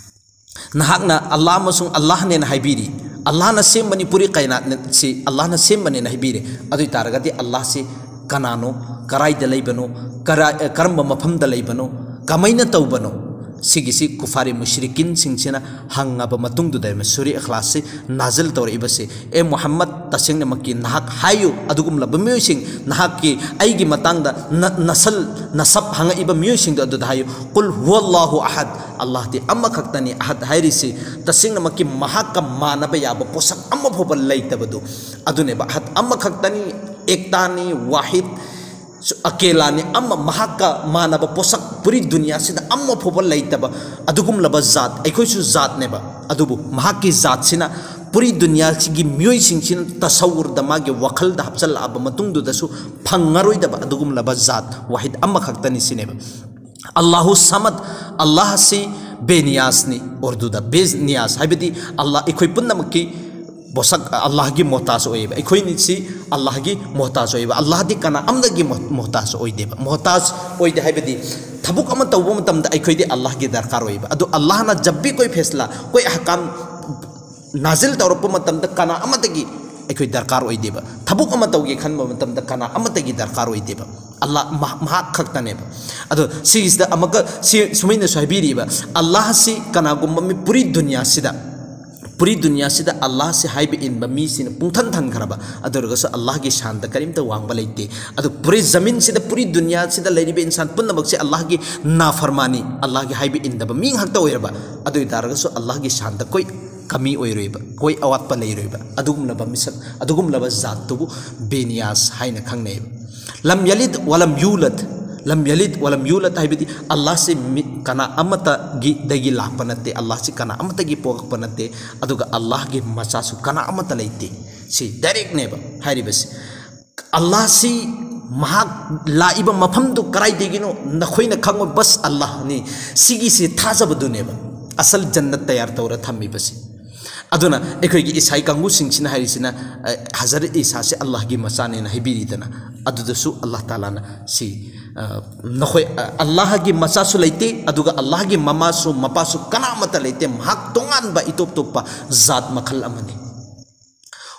ꯅꯍꯥꯛꯅ ꯑꯜꯂꯥꯍ ꯑꯃꯁꯨꯡ ꯑꯜꯂꯥꯍꯅꯦꯅ ꯍꯥꯏꯕꯤꯔꯤ, ꯑꯜꯂꯥꯍꯅ ꯁꯦꯝꯕꯅꯤ, ꯄꯨꯔꯤ ꯀꯥꯏꯅꯥꯠꯁꯤ ꯑꯜꯂꯥꯍꯅ ꯁꯦꯝꯕꯅꯦꯅ ꯍꯥꯏꯕꯤꯔꯦ꯫ ꯑꯗꯨ ꯑꯣꯏ ꯇꯥꯔꯒꯗꯤ ꯑꯜꯂꯥꯍꯁꯤ ꯀꯅꯥꯅꯣ, ꯀꯔꯥꯏꯗ ꯂꯩꯕꯅꯣ, ꯀꯔꯥ-, ꯀꯔꯝꯕ ꯃꯐꯝꯗ ꯂꯩꯕꯅꯣ, ꯀꯃꯥꯏꯅ ꯇꯧꯕꯅꯣ? ꯁꯤꯒꯤꯁꯤ ꯀꯨꯐꯥꯔꯤ ꯃꯨꯁ꯭ꯔꯤꯀꯤꯟꯁꯤꯡꯁꯤꯅ ꯍꯪꯉꯕ ꯃꯇꯨꯡꯗꯨꯗ ꯁꯨꯔꯤ ꯏꯈ꯭ꯂꯥꯁꯁꯤ ꯅꯥꯖꯤꯜ ꯇꯧꯔꯛꯏꯕꯁꯦ꯫ ꯑꯦ ꯃꯨꯍꯝꯃꯗ, ꯇꯁꯦꯡꯅꯃꯛꯀꯤ ꯅꯍꯥꯛ ꯍꯥꯏꯌꯨ, ꯑꯗꯨꯒꯨꯝꯂꯕ ꯃꯤꯑꯣꯏꯁꯤꯡ, ꯅꯍꯥꯛꯀꯤ, ꯑꯩꯒꯤ ꯃꯇꯥꯡꯗ ꯅ-, ꯅꯁꯜ, ꯅꯁꯕ ꯍꯪꯉꯛꯏꯕ ꯃꯤꯑꯣꯏꯁꯤꯡꯗꯣ ꯑꯗꯨꯗ ꯍꯥꯏꯌꯨ, "ꯀꯨꯜ ꯍꯨꯋꯜꯂꯥꯍꯨ ꯑꯍꯗ", ꯑꯜꯂꯥꯍꯗꯤ ꯑꯃꯈꯛꯇꯅꯤ꯫ ꯑꯍꯗ ꯍꯥꯏꯔꯤꯁꯤ ꯇꯁꯦꯡꯅꯃꯛꯀꯤ ꯃꯍꯥꯛꯀ ꯃꯥꯟꯅꯕ ꯌꯥꯕ ꯄꯣꯠꯁꯛ ꯑꯃ ꯐꯥꯎꯕ ꯂꯩꯇꯕꯗꯨ ꯑꯗꯨꯅꯦꯕ꯫ ꯑꯍꯗ ꯑꯃꯈꯛꯇꯅꯤ, ꯑꯦꯛꯇꯥꯅꯤ, ꯋꯥꯍꯤꯗ, ꯁꯨ-, ꯑꯀꯦꯂꯥꯅꯤ, ꯑꯃ ꯃꯍꯥꯛꯀ ꯃꯥꯟꯅꯕ ꯄꯣꯠꯁꯛ ꯄꯨꯔꯤ ꯗꯨꯅꯤꯌꯥꯁꯤꯗ ꯑꯃ ꯐꯥꯎꯕ ꯂꯩꯇꯕ ꯑꯗꯨꯒꯨꯝꯂꯕ ꯖꯥꯠ, ꯑꯩꯈꯣꯏꯁꯨ ꯖꯥꯠꯅꯦꯕ, ꯑꯗꯨꯕꯨ ꯃꯍꯥꯛꯀꯤ ꯖꯥꯠꯁꯤꯅ ꯄꯨꯔꯤ ꯗꯨꯅꯤꯌꯥꯁꯤꯒꯤ ꯃꯤꯑꯣꯏꯁꯤꯡꯁꯤꯅ ꯇꯁꯧꯔꯗ, ꯃꯥꯒꯤ ꯋꯥꯈꯜꯗ ꯍꯥꯞꯆꯜꯂꯛꯑꯕ ꯃꯇꯨꯡꯗꯨꯗꯁꯨ ꯐꯪꯉꯔꯣꯏꯗꯕ ꯑꯗꯨꯒꯨꯝꯂꯕ ꯖꯥꯠ ꯋꯥꯍꯤꯗ ꯑꯃꯈꯛꯇꯅꯤ ꯁꯤꯅꯦꯕ꯫ ꯑꯜꯂꯥꯍꯨ ꯁꯃꯗ, ꯑꯜꯂꯥꯍꯁꯤ ꯕꯦꯅꯤꯌꯥꯁꯅꯤ, ꯎꯔꯗꯨꯗ ꯕꯦꯅꯤꯌꯥꯁ ꯍꯥꯏꯕꯗꯤ ꯑꯜꯂꯥꯍ ꯑꯩꯈꯣꯏ ꯄꯨꯝꯅꯃꯛꯀꯤ ꯄꯣꯠꯁꯛ, ꯑꯜꯂꯥꯍꯒꯤ ꯃꯣꯍꯇꯥꯖ ꯑꯣꯏꯌꯦꯕ꯫ ꯑꯩꯈꯣꯏꯅꯤ ꯁꯤ ꯑꯜꯂꯥꯍꯒꯤ ꯃꯣꯍꯇꯥꯖ ꯑꯣꯏꯌꯦꯕ꯫ ꯑꯜꯂꯥꯍꯗꯤ ꯀꯅꯥ ꯑꯃꯗꯒꯤ ꯃꯣ-, ꯃꯣꯍꯇꯥꯖ ꯑꯣꯏꯗꯦꯕ꯫ ꯃꯣꯍꯇꯥꯖ ꯑꯣꯏꯗꯦ ꯍꯥꯏꯕꯗꯤ ꯊꯕꯛ ꯑꯃ ꯇꯧꯕ ꯃꯇꯝꯗ ꯑꯩꯈꯣꯏꯗꯤ ꯑꯜꯂꯥꯍꯒꯤ ꯗꯔꯀꯥꯔ ꯑꯣꯏꯌꯦꯕ꯫ ꯑꯗꯨ ꯑꯜꯂꯥꯍꯅ ꯖꯕ ꯚꯤ ꯀꯣꯏ ꯐꯦꯁꯂꯥ, ꯀꯣꯏ ꯑꯍꯀꯥꯝ ꯅꯥꯖꯤꯜ ꯇꯧꯔꯛꯄ ꯃꯇꯝꯗ ꯀꯅꯥ ꯑꯃꯗꯒꯤ ꯑꯩꯈꯣꯏ ꯗꯔꯀꯥꯔ ꯑꯣꯏꯗꯦꯕ꯫ ꯊꯕꯛ ꯑꯃ ꯇꯧꯒꯦ ꯈꯟꯕ ꯃꯇꯝꯗ ꯀꯅꯥ ꯑꯃꯠꯇꯒꯤ ꯗꯔꯀꯥꯔ ꯑꯣꯏꯗꯦꯕ꯫ ꯑꯜꯂꯥꯍ ꯃꯍꯥꯛ, ꯃꯍꯥꯛ ꯈꯛꯇꯅꯦꯕ꯫ ꯑꯗꯣ ꯁꯤꯒꯤꯁꯤꯗ ꯑꯃꯨꯛꯀ ꯁꯤ ꯁꯨꯃꯥꯏꯅꯁꯨ ꯍꯥꯏꯕꯤꯔꯤꯕ, ꯑꯜꯂꯥꯍꯁꯤ ꯀꯅꯥꯒꯨꯝꯕ ꯃꯤ ꯄꯨꯔꯤ ꯗꯨꯅꯤꯌꯥꯁꯤꯗ, ꯄꯨꯔꯤ ꯗꯨꯅꯤꯌꯥꯁꯤꯗ ꯑꯜꯂꯥꯍꯁꯤ ꯍꯥꯏꯕ ꯏꯟꯕ ꯃꯤꯁꯤꯅ ꯄꯨꯡꯊꯟ ꯊꯟꯈ꯭ꯔꯕ, ꯑꯗꯨ ꯑꯣꯏꯔꯒꯁꯨ ꯑꯜꯂꯥꯍꯒꯤ ꯁꯥꯟꯗ ꯀꯔꯤꯝꯇ ꯋꯥꯡꯕ ꯂꯩꯇꯦ꯫ ꯑꯗꯣ ꯄꯨꯔꯤ ꯖꯃꯤꯟꯁꯤꯗ, ꯄꯨꯔꯤ ꯗꯨꯅꯤꯌꯥꯁꯤꯗ ꯂꯩꯔꯤꯕ ꯏꯟꯁꯥꯟ ꯄꯨꯝꯅꯃꯛꯁꯦ ꯑꯜꯂꯥꯍꯒꯤ ꯅꯥꯐꯔꯃꯥꯅꯤ, ꯑꯜꯂꯥꯍꯒꯤ ꯍꯥꯏꯕ ꯏꯟꯗꯕ ꯃꯤ ꯉꯥꯛꯇ ꯑꯣꯏꯔꯕ, ꯑꯗꯨ ꯑꯣꯏ ꯇꯥꯔꯒꯁꯨ ꯑꯜꯂꯥꯍꯒꯤ ꯁꯥꯟꯗ ꯀꯣꯏ ꯀꯃꯤ ꯑꯣꯏꯔꯣꯏꯕ, ꯀꯣꯏ ꯑꯋꯥꯠꯄ ꯂꯩꯔꯣꯏꯕ꯫ ꯑꯗꯨꯒꯨꯝꯂꯕ ꯃꯤꯁꯛ, ꯑꯗꯨꯒꯨꯝꯂꯕ ꯖꯥꯠꯇꯨꯕꯨ ꯕꯦꯅꯤꯌꯥꯁ ꯍꯥꯏꯅ ꯈꯪꯅꯩꯕ꯫ ꯂꯝ ꯌꯂꯤꯗ ꯋꯥꯂꯝ ꯌꯨꯂꯗ, ꯂꯝ ꯌꯂꯤꯗ ꯋꯥꯂꯝ ꯌꯨꯂꯗ ꯍꯥꯏꯕꯗꯤ ꯑꯜꯂꯥꯍꯁꯤ ꯃꯤ, ꯀꯅꯥ ꯑꯃꯠꯇꯒꯤꯗꯒꯤ ꯂꯥꯛꯄ ꯅꯠꯇꯦ, ꯑꯜꯂꯥꯍꯁꯤ ꯀꯅꯥ ꯑꯃꯠꯇꯒꯤ ꯄꯣꯛꯂꯛꯄ ꯅꯠꯇꯦ, ꯑꯗꯨꯒ ꯑꯜꯂꯥꯍꯒꯤ ꯃꯆꯥꯁꯨ ꯀꯅꯥ ꯑꯃꯠꯇ ꯂꯩꯇꯦ꯫ ꯁꯤ ꯗꯥꯏꯔꯦꯛꯅꯦꯕ ꯍꯥꯏꯔꯤꯕꯁꯤ꯫ ꯑꯜꯂꯥꯍꯁꯤ ꯃꯍꯥꯛ ꯂꯥꯛꯏꯕ ꯃꯐꯝꯗꯨ ꯀꯗꯥꯏꯗꯒꯤꯅꯣ ꯅꯈꯣꯏꯅ ꯈꯪꯉꯣꯏ, ꯕꯁ ꯑꯜꯂꯥꯍꯅꯤ꯫ ꯁꯤꯒꯤꯁꯤ ꯊꯥꯖꯕꯗꯨꯅꯦꯕ ꯑꯁꯜ ꯖꯟꯅꯠ ꯇꯌꯥꯔ ꯇꯧꯔ ꯊꯝꯃꯤꯕꯁꯤ꯫ ꯑꯗꯨꯅ ꯑꯩꯈꯣꯏꯒꯤ ꯏꯁꯥꯏ ꯀꯥꯡꯕꯨꯁꯤꯡꯁꯤꯅ ꯍꯥꯏꯔꯤꯁꯤꯅ, ꯑ, ꯍꯖꯔꯠ ꯏꯁꯥꯁꯦ ꯑꯜꯂꯥꯍꯒꯤ ꯃꯆꯥꯅꯦꯅ ꯍꯥꯏꯕꯤꯔꯤꯗꯅ, ꯑꯗꯨꯗꯁꯨ ꯑꯜꯂꯥꯍ ꯇꯥꯂꯥꯅ ꯁꯤ, ꯑ, ꯅꯈꯣꯏ, ꯑ, ꯑꯜꯂꯥꯍꯒꯤ ꯃꯆꯥꯁꯨ ꯂꯩꯇꯦ, ꯑꯗꯨꯒ ꯑꯜꯂꯥꯍꯒꯤ ꯃꯃꯥꯁꯨ ꯃꯄꯥꯁꯨ ꯀꯅꯥꯃꯠꯇ ꯂꯩꯇꯦ, ꯃꯍꯥꯛ ꯇꯣꯉꯥꯟꯕ ꯏꯇꯣꯞ ꯇꯣꯞꯄ ꯖꯥꯠ ꯃꯈꯜ ꯑꯃꯅꯤ꯫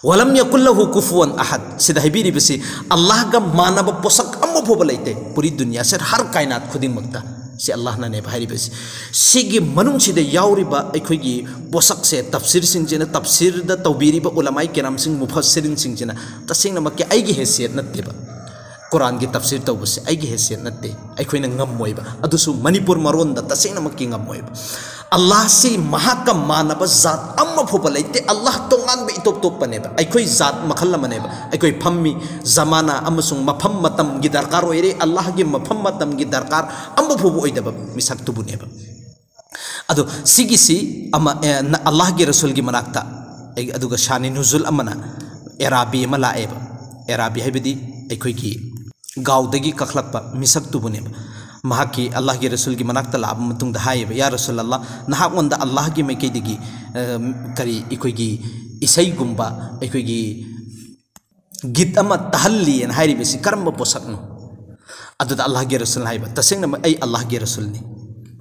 ولم يكن له كفوا أحد꯫ ꯁꯤꯗ ꯍꯥꯏꯕꯤꯔꯤꯕꯁꯤ ꯑꯜꯂꯥꯍꯒ ꯃꯥꯟꯅꯕ ꯄꯣꯠꯁꯛ ꯑꯃ ꯐꯥꯎꯕ ꯂꯩꯇꯦ꯫ ꯄꯨꯔꯤ ꯗꯨꯅꯤꯌꯥ ꯁꯦ, ꯍꯔ ꯀꯥꯏꯅꯥꯠ ꯈꯨꯗꯤꯡꯃꯛꯇ꯫ ꯁꯤ ꯑꯜꯂꯥꯍꯅꯅꯦꯕ ꯍꯥꯏꯔꯤꯕꯁꯤ꯫ ꯁꯤꯒꯤ ꯃꯅꯨꯡꯁꯤꯗ ꯌꯥꯎꯔꯤꯕ ꯑꯩꯈꯣꯏꯒꯤ ꯄꯣꯠꯁꯛꯁꯦ, ꯇꯐꯁꯤꯔꯁꯤꯡꯁꯤꯅ, ꯇꯐꯁꯤꯔꯗ ꯇꯧꯕꯤꯔꯤꯕ ꯎꯂꯃꯥꯏ ꯀꯦꯔꯥꯝꯁꯤꯡ, ꯃꯨꯐꯁꯤꯔꯤꯟꯁꯤꯡꯁꯤꯅ ꯇꯁꯦꯡꯅꯃꯛꯀꯤ ꯑꯩꯒꯤ ꯍꯦꯁꯤꯌꯠ ꯅꯠꯇꯦꯕ꯫ ꯀꯨꯔꯥꯟꯒꯤ ꯇꯐꯁꯤꯔ ꯇꯧꯕꯁꯦ ꯑꯩꯒꯤ ꯍꯦꯁꯤꯌꯠ ꯅꯠꯇꯦ, ꯑꯩꯈꯣꯏꯅ ꯉꯝꯃꯣꯏꯕ꯫ ꯑꯗꯨꯁꯨ ꯃꯅꯤꯄꯨꯔ ꯃꯔꯣꯟꯗ ꯇꯁꯦꯡꯅꯃꯛꯀꯤ ꯉꯝꯃꯣꯏꯕ꯫ ꯑꯜꯂꯥꯍꯁꯤ ꯃꯍꯥꯛꯀ ꯃꯥꯟꯅꯕ ꯖꯥꯠ ꯑꯃ ꯐꯥꯎꯕ ꯂꯩꯇꯦ꯫ ꯑꯜꯂꯥꯍ ꯇꯣꯉꯥꯟꯕ ꯏꯇꯣꯞ ꯇꯣꯞꯄꯅꯦꯕ꯫ ꯑꯩꯈꯣꯏ ꯖꯥꯠ ꯃꯈꯜ ꯑꯃꯅꯦꯕ꯫ ꯑꯩꯈꯣꯏ ꯐꯝꯃꯤ, ꯖꯃꯥꯅꯥ ꯑꯃꯁꯨꯡ ꯃꯐꯝ ꯃꯇꯝꯒꯤ ꯗꯔꯀꯥꯔ ꯑꯣꯏꯔꯦ꯫ ꯑꯜꯂꯥꯍꯒꯤ ꯃꯐꯝ ꯃꯇꯝꯒꯤ ꯗꯔꯀꯥꯔ ꯑꯃ ꯐꯥꯎꯕ ꯑꯣꯏꯗꯕ ꯃꯤꯁꯛꯇꯨꯕꯨꯅꯦꯕ꯫ ꯑꯗꯣ ꯁꯤꯒꯤꯁꯤ ꯑꯃ, ꯑꯦ, ꯅ-, ꯑꯜꯂꯥꯍꯒꯤ ꯔꯁꯨꯜꯒꯤ ꯃꯅꯥꯛꯇ, ꯑꯩ, ꯑꯗꯨꯒ ꯁꯥꯅꯤ ꯅꯨꯖꯨꯜ ꯑꯃꯅ ꯑꯦꯔꯥꯕꯤ ꯑꯃ ꯂꯥꯛꯑꯦꯕ꯫ ꯑꯦꯔꯥꯕꯤ ꯍꯥꯏꯕꯗꯤ ꯑꯩꯈꯣꯏꯒꯤ ꯒꯥꯎꯗꯒꯤ ꯀꯛꯂꯛꯄ ꯃꯤꯁꯛꯇꯨꯕꯨꯅꯦꯕ꯫ ꯃꯍꯥꯛꯀꯤ, ꯑꯜꯂꯥꯍꯒꯤ ꯔꯁꯨꯜꯒꯤ ꯃꯅꯥꯛꯇ ꯂꯥꯛꯑꯕ ꯃꯇꯨꯡꯗ ꯍꯥꯏꯌꯦꯕ, "ꯌꯥ ꯔꯁꯨꯜ ꯑꯜꯂꯥꯍ, ꯅꯍꯥꯛꯉꯣꯟꯗ ꯑꯜꯂꯥꯍꯒꯤ ꯃꯥꯏꯀꯩꯗꯒꯤ, ꯑ, ꯀꯔꯤ, ꯑꯩꯈꯣꯏꯒꯤ ꯏꯁꯩꯒꯨꯝꯕ, ꯑꯩꯈꯣꯏꯒꯤ ꯒꯤꯠ ꯑꯃ ꯇꯥꯍꯜꯂꯤꯅ ꯍꯥꯏꯔꯤꯕꯁꯤ ꯀꯔꯝꯕ ꯄꯣꯠꯁꯛꯅꯣ?" ꯑꯗꯨꯗ ꯑꯜꯂꯥꯍꯒꯤ ꯔꯁꯨꯜꯅ ꯍꯥꯏꯕ, "ꯇꯁꯦꯡꯅꯃꯛ ꯑꯩ ꯑꯜꯂꯥꯍꯒꯤ ꯔꯁꯨꯜꯅꯤ꯫"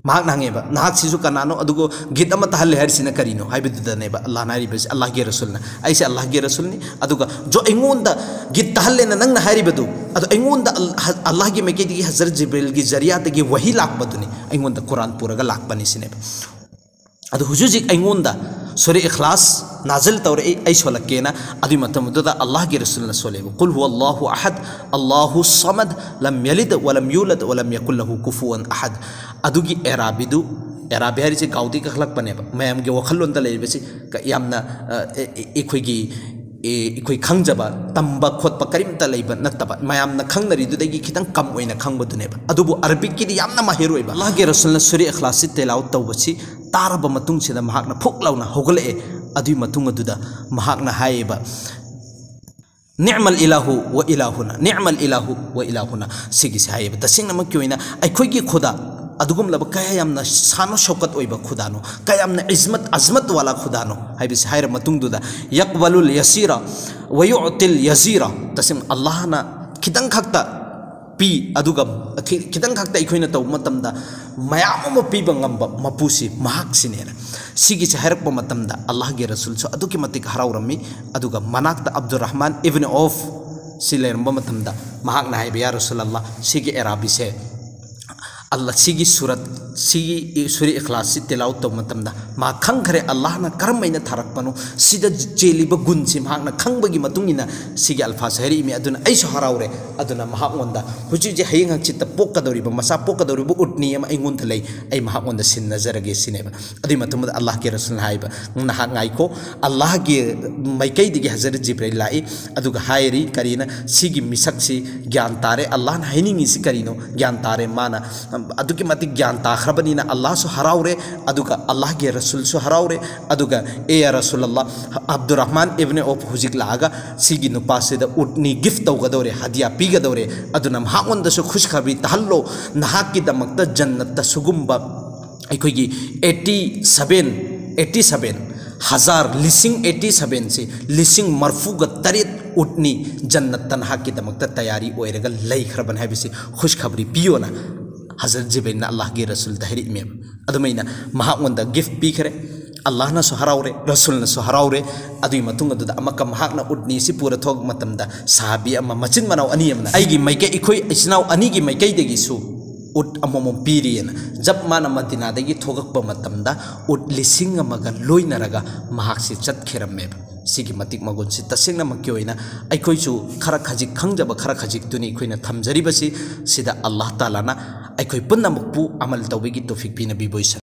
ꯃꯍꯥꯛꯅ ꯍꯪꯉꯦꯕ, "ꯅꯍꯥꯛꯁꯤꯁꯨ ꯀꯅꯥꯅꯣ? ꯑꯗꯨꯒ ꯒꯤꯠ ꯑꯃ ꯇꯥꯍꯜꯂꯤ ꯍꯥꯏꯔꯤꯁꯤꯅ ꯀꯔꯤꯅꯣ?" ꯍꯥꯏꯕꯗꯨꯗꯅꯦꯕ ꯑꯜꯂꯥꯍꯅ ꯍꯥꯏꯔꯤꯕꯁꯤ, "ꯑꯜꯂꯥꯍꯒꯤ ꯔꯁꯨꯜꯅ, ꯑꯩꯁꯦ ꯑꯜꯂꯥꯍꯒꯤ ꯔꯁꯨꯜꯅꯤ, ꯑꯗꯨꯒ ꯖꯣ ꯑꯩꯉꯣꯟꯗ ꯒꯤꯠ ꯇꯥꯍꯜꯂꯦꯅ ꯅꯪꯅ ꯍꯥꯏꯔꯤꯕꯗꯨ, ꯑꯗꯣ ꯑꯩꯉꯣꯟꯗ ꯑꯜ-, ꯍ-, ꯑꯜꯂꯥꯍꯒꯤ ꯃꯥꯏꯀꯩꯗꯒꯤ ꯍꯖꯔꯠ ꯖꯤꯕ꯭ꯔꯤꯜꯒꯤ ꯖꯔꯤꯌꯥꯗꯒꯤ ꯋꯥꯍꯤ ꯂꯥꯛꯄꯗꯨꯅꯤ, ꯑꯩꯉꯣꯟꯗ ꯀꯨꯔꯥꯟ ꯄꯨꯔꯒ ꯂꯥꯛꯄꯅꯤ" ꯁꯤꯅꯦꯕ꯫ ꯑꯗꯨ ꯍꯧꯖꯤꯛ ꯍꯧꯖꯤꯛ ꯑꯩꯉꯣꯟꯗ ꯁꯨꯔꯥ ꯏꯈ꯭ꯂꯥꯁ ꯅꯥꯖꯤꯜ ꯇꯧꯔꯛꯏ, ꯑꯩ ꯁꯣꯜꯂꯛꯀꯦꯅ꯫ ꯑꯗꯨꯒꯤ ꯃꯇꯝꯗꯨꯗ ꯑꯜꯂꯥꯍꯒꯤ ꯔꯁꯨꯜꯅ ꯁꯣꯜꯂꯦꯕ, "قل هو الله أحد، الله الصمد، لم يلد ولم يولد ولم يكن له كفوا أحد"꯫ ꯑꯗꯨꯒꯤ ꯑꯦꯔꯥꯕꯤꯗꯨ, ꯑꯦꯔꯥꯕꯤ ꯍꯥꯏꯔꯤꯁꯦ ꯒꯥꯎꯗꯒꯤ ꯀꯛꯂꯛꯄꯅꯦꯕ, ꯃꯌꯥꯝꯒꯤ ꯋꯥꯈꯜꯂꯣꯟꯗ ꯂꯩꯔꯤꯕꯁꯤ ꯀ-, ꯌꯥꯝꯅ, ꯑ, ꯑꯦ-, ꯑꯦ-, ꯑꯩꯈꯣꯏꯒꯤ, ꯑꯦ-, ꯑꯩꯈꯣꯏ ꯈꯪꯖꯕ, ꯇꯝꯕ ꯈꯣꯠꯄ ꯀꯔꯤꯝꯇ ꯂꯩꯕ ꯅꯠꯇꯕ, ꯃꯌꯥꯝꯅ ꯈꯪꯅꯔꯤꯗꯨꯗꯒꯤ ꯈꯤꯇꯪ ꯀꯝ ꯑꯣꯏꯅ ꯈꯪꯕꯗꯨꯅꯦꯕ꯫ ꯑꯗꯨꯕꯨ ꯑꯔꯕꯤꯛꯀꯤꯗꯤ ꯌꯥꯝꯅ ꯃꯥꯍꯤꯔ ꯑꯣꯏꯕ꯫ ꯑꯜꯂꯥꯍꯒꯤ ꯔꯁꯨꯜꯅ ꯁꯨꯔꯥ ꯏꯈ꯭ꯂꯥꯁꯁꯤ ꯇꯤꯂꯥꯋꯠ ꯇꯧꯕꯁꯤ ꯇꯥꯔꯕ ꯃꯇꯨꯡꯁꯤꯗ ꯃꯍꯥꯛꯅ ꯐꯨꯛ ꯂꯥꯎꯅ ꯍꯧꯒꯠꯂꯛꯑꯦ꯫ ꯑꯗꯨꯒꯤ ꯃꯇꯨꯡ ꯑꯗꯨꯗ ꯃꯍꯥꯛꯅ ꯍꯥꯏꯌꯦꯕ, "نعم الإله وإلهنا، نعم الإله وإلهنا"꯫ ꯁꯤꯒꯤꯁꯦ ꯍꯥꯏꯌꯦꯕ, "ꯇꯁꯦꯡꯅꯃꯛꯀꯤ ꯑꯣꯏꯅ ꯑꯩꯈꯣꯏꯒꯤ ꯈꯨꯗꯥ ꯑꯗꯨꯒꯨꯝꯂꯕ ꯀꯌꯥ ꯌꯥꯝꯅ ꯁꯥꯅ ꯁꯧꯀꯠ ꯑꯣꯏꯕ ꯈꯨꯗꯥꯅꯣ, ꯀꯌꯥ ꯌꯥꯝꯅ ꯏꯖꯃꯠ ꯑꯖꯃꯠ ꯋꯥꯂꯥ ꯈꯨꯗꯥꯅꯣ ꯍꯥꯏꯕꯁꯤ ꯍꯥꯏꯔ ꯃꯇꯨꯡꯗꯨꯗ, "ꯌꯛꯕꯂꯨꯜ ꯌꯁꯤꯔ ꯋꯌꯨꯇꯤꯜ ꯌꯁꯤꯔ", ꯇꯁꯦꯡꯅ ꯑꯜꯂꯥꯍꯅ ꯈꯤꯇꯪ ꯈꯛꯇ ꯄꯤ, ꯑꯗꯨꯒ ꯈꯤ-, ꯈꯤꯇꯪ ꯈꯛꯇ ꯑꯩꯈꯣꯏꯅ ꯇꯧꯕ ꯃꯇꯝꯗ ꯃꯌꯥꯝ ꯑꯃ ꯄꯤꯕ ꯉꯝꯕ ꯃꯄꯨꯁꯤ ꯃꯍꯥꯛꯁꯤꯅꯦꯅ꯫ ꯁꯤꯒꯤꯁꯦ ꯍꯥꯏꯔꯛꯄ ꯃꯇꯝꯗ ꯑꯜꯂꯥꯍꯒꯤ ꯔꯁꯨꯜꯁꯨ ꯑꯗꯨꯛꯀꯤ ꯃꯇꯤꯛ ꯍꯔꯥꯎꯔꯝꯃꯤ꯫ ꯑꯗꯨꯒ ꯃꯅꯥꯛꯇ ꯑꯕꯗꯨꯔ ꯔꯍꯃꯥꯟ ꯏꯕꯅ ꯑꯣꯐ ꯁꯤ ꯂꯩꯔꯝꯕ ꯃꯇꯝꯗ ꯃꯍꯥꯛꯅ ꯍꯥꯏꯕ, "ꯌꯥ ꯔꯁꯨꯜ ꯑꯜꯂꯥꯍ, ꯁꯤꯒꯤ ꯑꯦꯔꯥꯕꯤꯁꯦ ꯑꯜꯂꯥꯍ, ꯁꯤꯒꯤ ꯁꯨꯔꯠ, ꯁꯤꯒꯤ ꯁꯨꯔꯤ ꯏꯈ꯭ꯂꯥꯁꯁꯤ ꯇꯤꯂꯥꯎ ꯇꯧꯕ ꯃꯇꯝꯗ ꯃꯥ ꯈꯪꯈ꯭ꯔꯦ ꯑꯜꯂꯥꯍꯅ ꯀꯔꯝ ꯍꯥꯏꯅ ꯊꯥꯔꯛꯄꯅꯣ, ꯁꯤꯗ ꯆꯦꯜꯂꯤꯕ ꯒꯨꯟꯁꯤ ꯃꯍꯥꯛꯅ ꯈꯪꯕꯒꯤ ꯃꯇꯨꯡ ꯏꯟꯅ ꯁꯤꯒꯤ ꯑꯜꯐꯥꯁ ꯍꯥꯏꯔꯛꯏꯃꯤ꯫ ꯑꯗꯨꯅ ꯑꯩꯁꯨ ꯍꯔꯥꯎꯔꯦ꯫ ꯑꯗꯨꯅ ꯃꯍꯥꯛꯉꯣꯟꯗ ꯍꯧꯖꯤꯛ ꯍꯧꯖꯤꯛ ꯍꯌꯦꯡ ꯍꯪꯆꯤꯠꯇ ꯄꯣꯛꯀꯗꯧꯔꯤꯕ, ꯃꯆꯥ ꯄꯣꯛꯀꯗꯧꯔꯤꯕ ꯎꯠꯅꯤ ꯑꯃ ꯑꯩꯉꯣꯟꯗ ꯂꯩ, ꯑꯩ ꯃꯍꯥꯛꯉꯣꯟꯗ ꯁꯤꯟꯅꯖꯔꯒꯦ" ꯁꯤꯅꯦꯕ꯫ ꯑꯗꯨꯒꯤ ꯃꯇꯨꯡꯗ ꯑꯜꯂꯥꯍꯒꯤ ꯔꯁꯨꯜꯅ ꯍꯥꯏꯕ, "ꯅꯍꯥꯛ ꯉꯥꯏꯈꯣ, ꯑꯜꯂꯥꯍꯒꯤ ꯃꯥꯏꯀꯩꯗꯒꯤ ꯍꯖꯔꯠ ꯖꯤꯕ꯭ꯔꯥꯏꯜ ꯂꯥꯛꯏ, ꯑꯗꯨꯒ ꯍꯥꯏꯔꯤ, ꯀꯔꯤꯅ, ꯁꯤꯒꯤ ꯃꯤꯁꯛꯁꯤ ꯒ꯭ꯌꯥꯟ ꯇꯥꯔꯦ, ꯑꯜꯂꯥꯍꯅ ꯍꯥꯏꯅꯤꯡꯉꯤꯁꯤ ꯀꯔꯤꯅꯣ ꯒ꯭ꯌꯥꯟ ꯇꯥꯔꯦ, ꯃꯥꯅ ꯑꯗꯨꯛꯀꯤ ꯃꯇꯤꯛ ꯒ꯭ꯌꯥꯟ ꯇꯥꯈ꯭ꯔꯕꯅꯤꯅ ꯑꯜꯂꯥꯍꯁꯨ ꯍꯔꯥꯎꯔꯦ, ꯑꯗꯨꯒ ꯑꯜꯂꯥꯍꯒꯤ ꯔꯁꯨꯜꯁꯨ ꯍꯔꯥꯎꯔꯦ, ꯑꯗꯨꯒ ꯑꯦ ꯌꯥ ꯔꯁꯨꯜ ꯑꯜꯂꯥꯍ, ꯑꯕꯗꯨꯔ ꯔꯍꯃꯥꯟ ꯏꯕꯅ ꯑꯣꯐ ꯍꯧꯖꯤꯛ ꯂꯥꯛꯑꯒ ꯁꯤꯒꯤ ꯅꯨꯄꯥꯁꯤꯗ ꯎꯠꯅꯤ ꯒꯤꯐ ꯇꯧꯒꯗꯧꯔꯦ, ꯍꯗꯤꯌꯥ ꯄꯤꯒꯗꯧꯔꯦ, ꯑꯗꯨꯅ ꯃꯍꯥꯛꯉꯣꯟꯗꯁꯨ ꯈꯨꯁꯈꯕꯔꯤ ꯇꯥꯍꯜꯂꯣ, ꯅꯍꯥꯛꯀꯤꯗꯃꯛꯇ ꯖꯟꯅꯠꯇ ꯁꯤꯒꯨꯝꯕ ꯑꯩꯈꯣꯏꯒꯤ ꯑꯩꯠꯇꯤ ꯁꯚꯦꯟ, ꯑꯩꯠꯇꯤ ꯁꯚꯦꯟ ꯍꯖꯥꯔ, ꯂꯤꯁꯤꯡ ꯑꯩꯠꯇꯤ ꯁꯚꯦꯟꯁꯤ, ꯂꯤꯁꯤꯡ ꯃꯔꯐꯨꯒ ꯇꯔꯦꯠ ꯎꯠꯅꯤ ꯖꯟꯅꯠꯇ ꯅꯍꯥꯛꯀꯤꯗꯃꯛꯇ ꯇꯌꯥꯔꯤ ꯑꯣꯏꯔꯒ ꯂꯩꯈ꯭ꯔꯕꯅꯤ ꯍꯥꯏꯕꯁꯤ ꯈꯨꯁꯈꯕꯔꯤ ꯄꯤꯌꯣꯅ ꯍꯖꯔꯠ ꯖꯤꯕ꯭ꯔꯤꯜꯅ ꯑꯜꯂꯥꯍꯒꯤ ꯔꯁꯨꯜꯗ ꯍꯥꯏꯔꯛꯏꯃꯦꯕ꯫ ꯑꯗꯨꯃꯥꯏꯅ ꯃꯍꯥꯛꯉꯣꯟꯗ ꯒꯤꯐ ꯄꯤꯈ꯭ꯔꯦ, ꯑꯜꯂꯥꯍꯅꯁꯨ ꯍꯔꯥꯎꯔꯦ, ꯔꯁꯨꯜꯅꯁꯨ ꯍꯔꯥꯎꯔꯦ꯫ ꯑꯗꯨꯒꯤ ꯃꯇꯨꯡ ꯑꯗꯨꯗ ꯑꯃꯨꯛꯀ ꯃꯍꯥꯛꯅ ꯎꯠꯅꯤꯁꯤ ꯄꯨꯔ ꯊꯣꯛꯂꯛꯄ ꯃꯇꯝꯗ ꯁꯍꯥꯕꯤ ꯑꯃ, ꯃꯆꯤꯟ ꯃꯅꯥꯎ ꯑꯅꯤ ꯑꯃꯅ, "ꯑꯩꯒꯤ ꯃꯥꯏꯀꯩ, ꯑꯩꯈꯣꯏ ꯏꯆꯤꯟ ꯏꯅꯥꯎ ꯑꯅꯤꯒꯤ ꯃꯥꯏꯀꯩꯗꯒꯤꯁꯨ ꯎꯠ ꯑꯃꯃꯝ ꯄꯤꯔꯤꯑꯅ", ꯖꯕ ꯃꯥꯅ ꯃꯗꯤꯅꯥꯗꯒꯤ ꯊꯣꯛꯂꯛꯄ ꯃꯇꯝꯗ ꯎꯠ ꯂꯤꯁꯤꯡ ꯑꯃꯒ ꯂꯣꯏꯅꯔꯒ ꯃꯍꯥꯛꯁꯤ ꯆꯠꯈꯤꯔꯝꯃꯦꯕ꯫ ꯁꯤꯒꯤ ꯃꯇꯤꯛ ꯃꯒꯨꯟꯁꯤ ꯇꯁꯦꯡꯅꯃꯛꯀꯤ ꯑꯣꯏꯅ ꯑꯩꯈꯣꯏꯁꯨ ꯈꯔ ꯈꯖꯤꯛ ꯈꯪꯖꯕ ꯈꯔ ꯈꯖꯤꯛꯇꯨꯅꯤ ꯑꯩꯈꯣꯏꯅ ꯊꯝꯖꯔꯤꯕꯁꯤ꯫ ꯁꯤꯗ ꯑꯜꯂꯥꯍ ꯇꯥꯂꯥꯅ ꯑꯩꯈꯣꯏ ꯄꯨꯝꯅꯃꯛꯄꯨ ꯑꯃꯜ ꯇꯧꯕꯒꯤ ꯇꯧꯐꯤꯛ ꯄꯤꯅꯕꯤꯕ ꯑꯣꯏꯁꯅꯨ꯫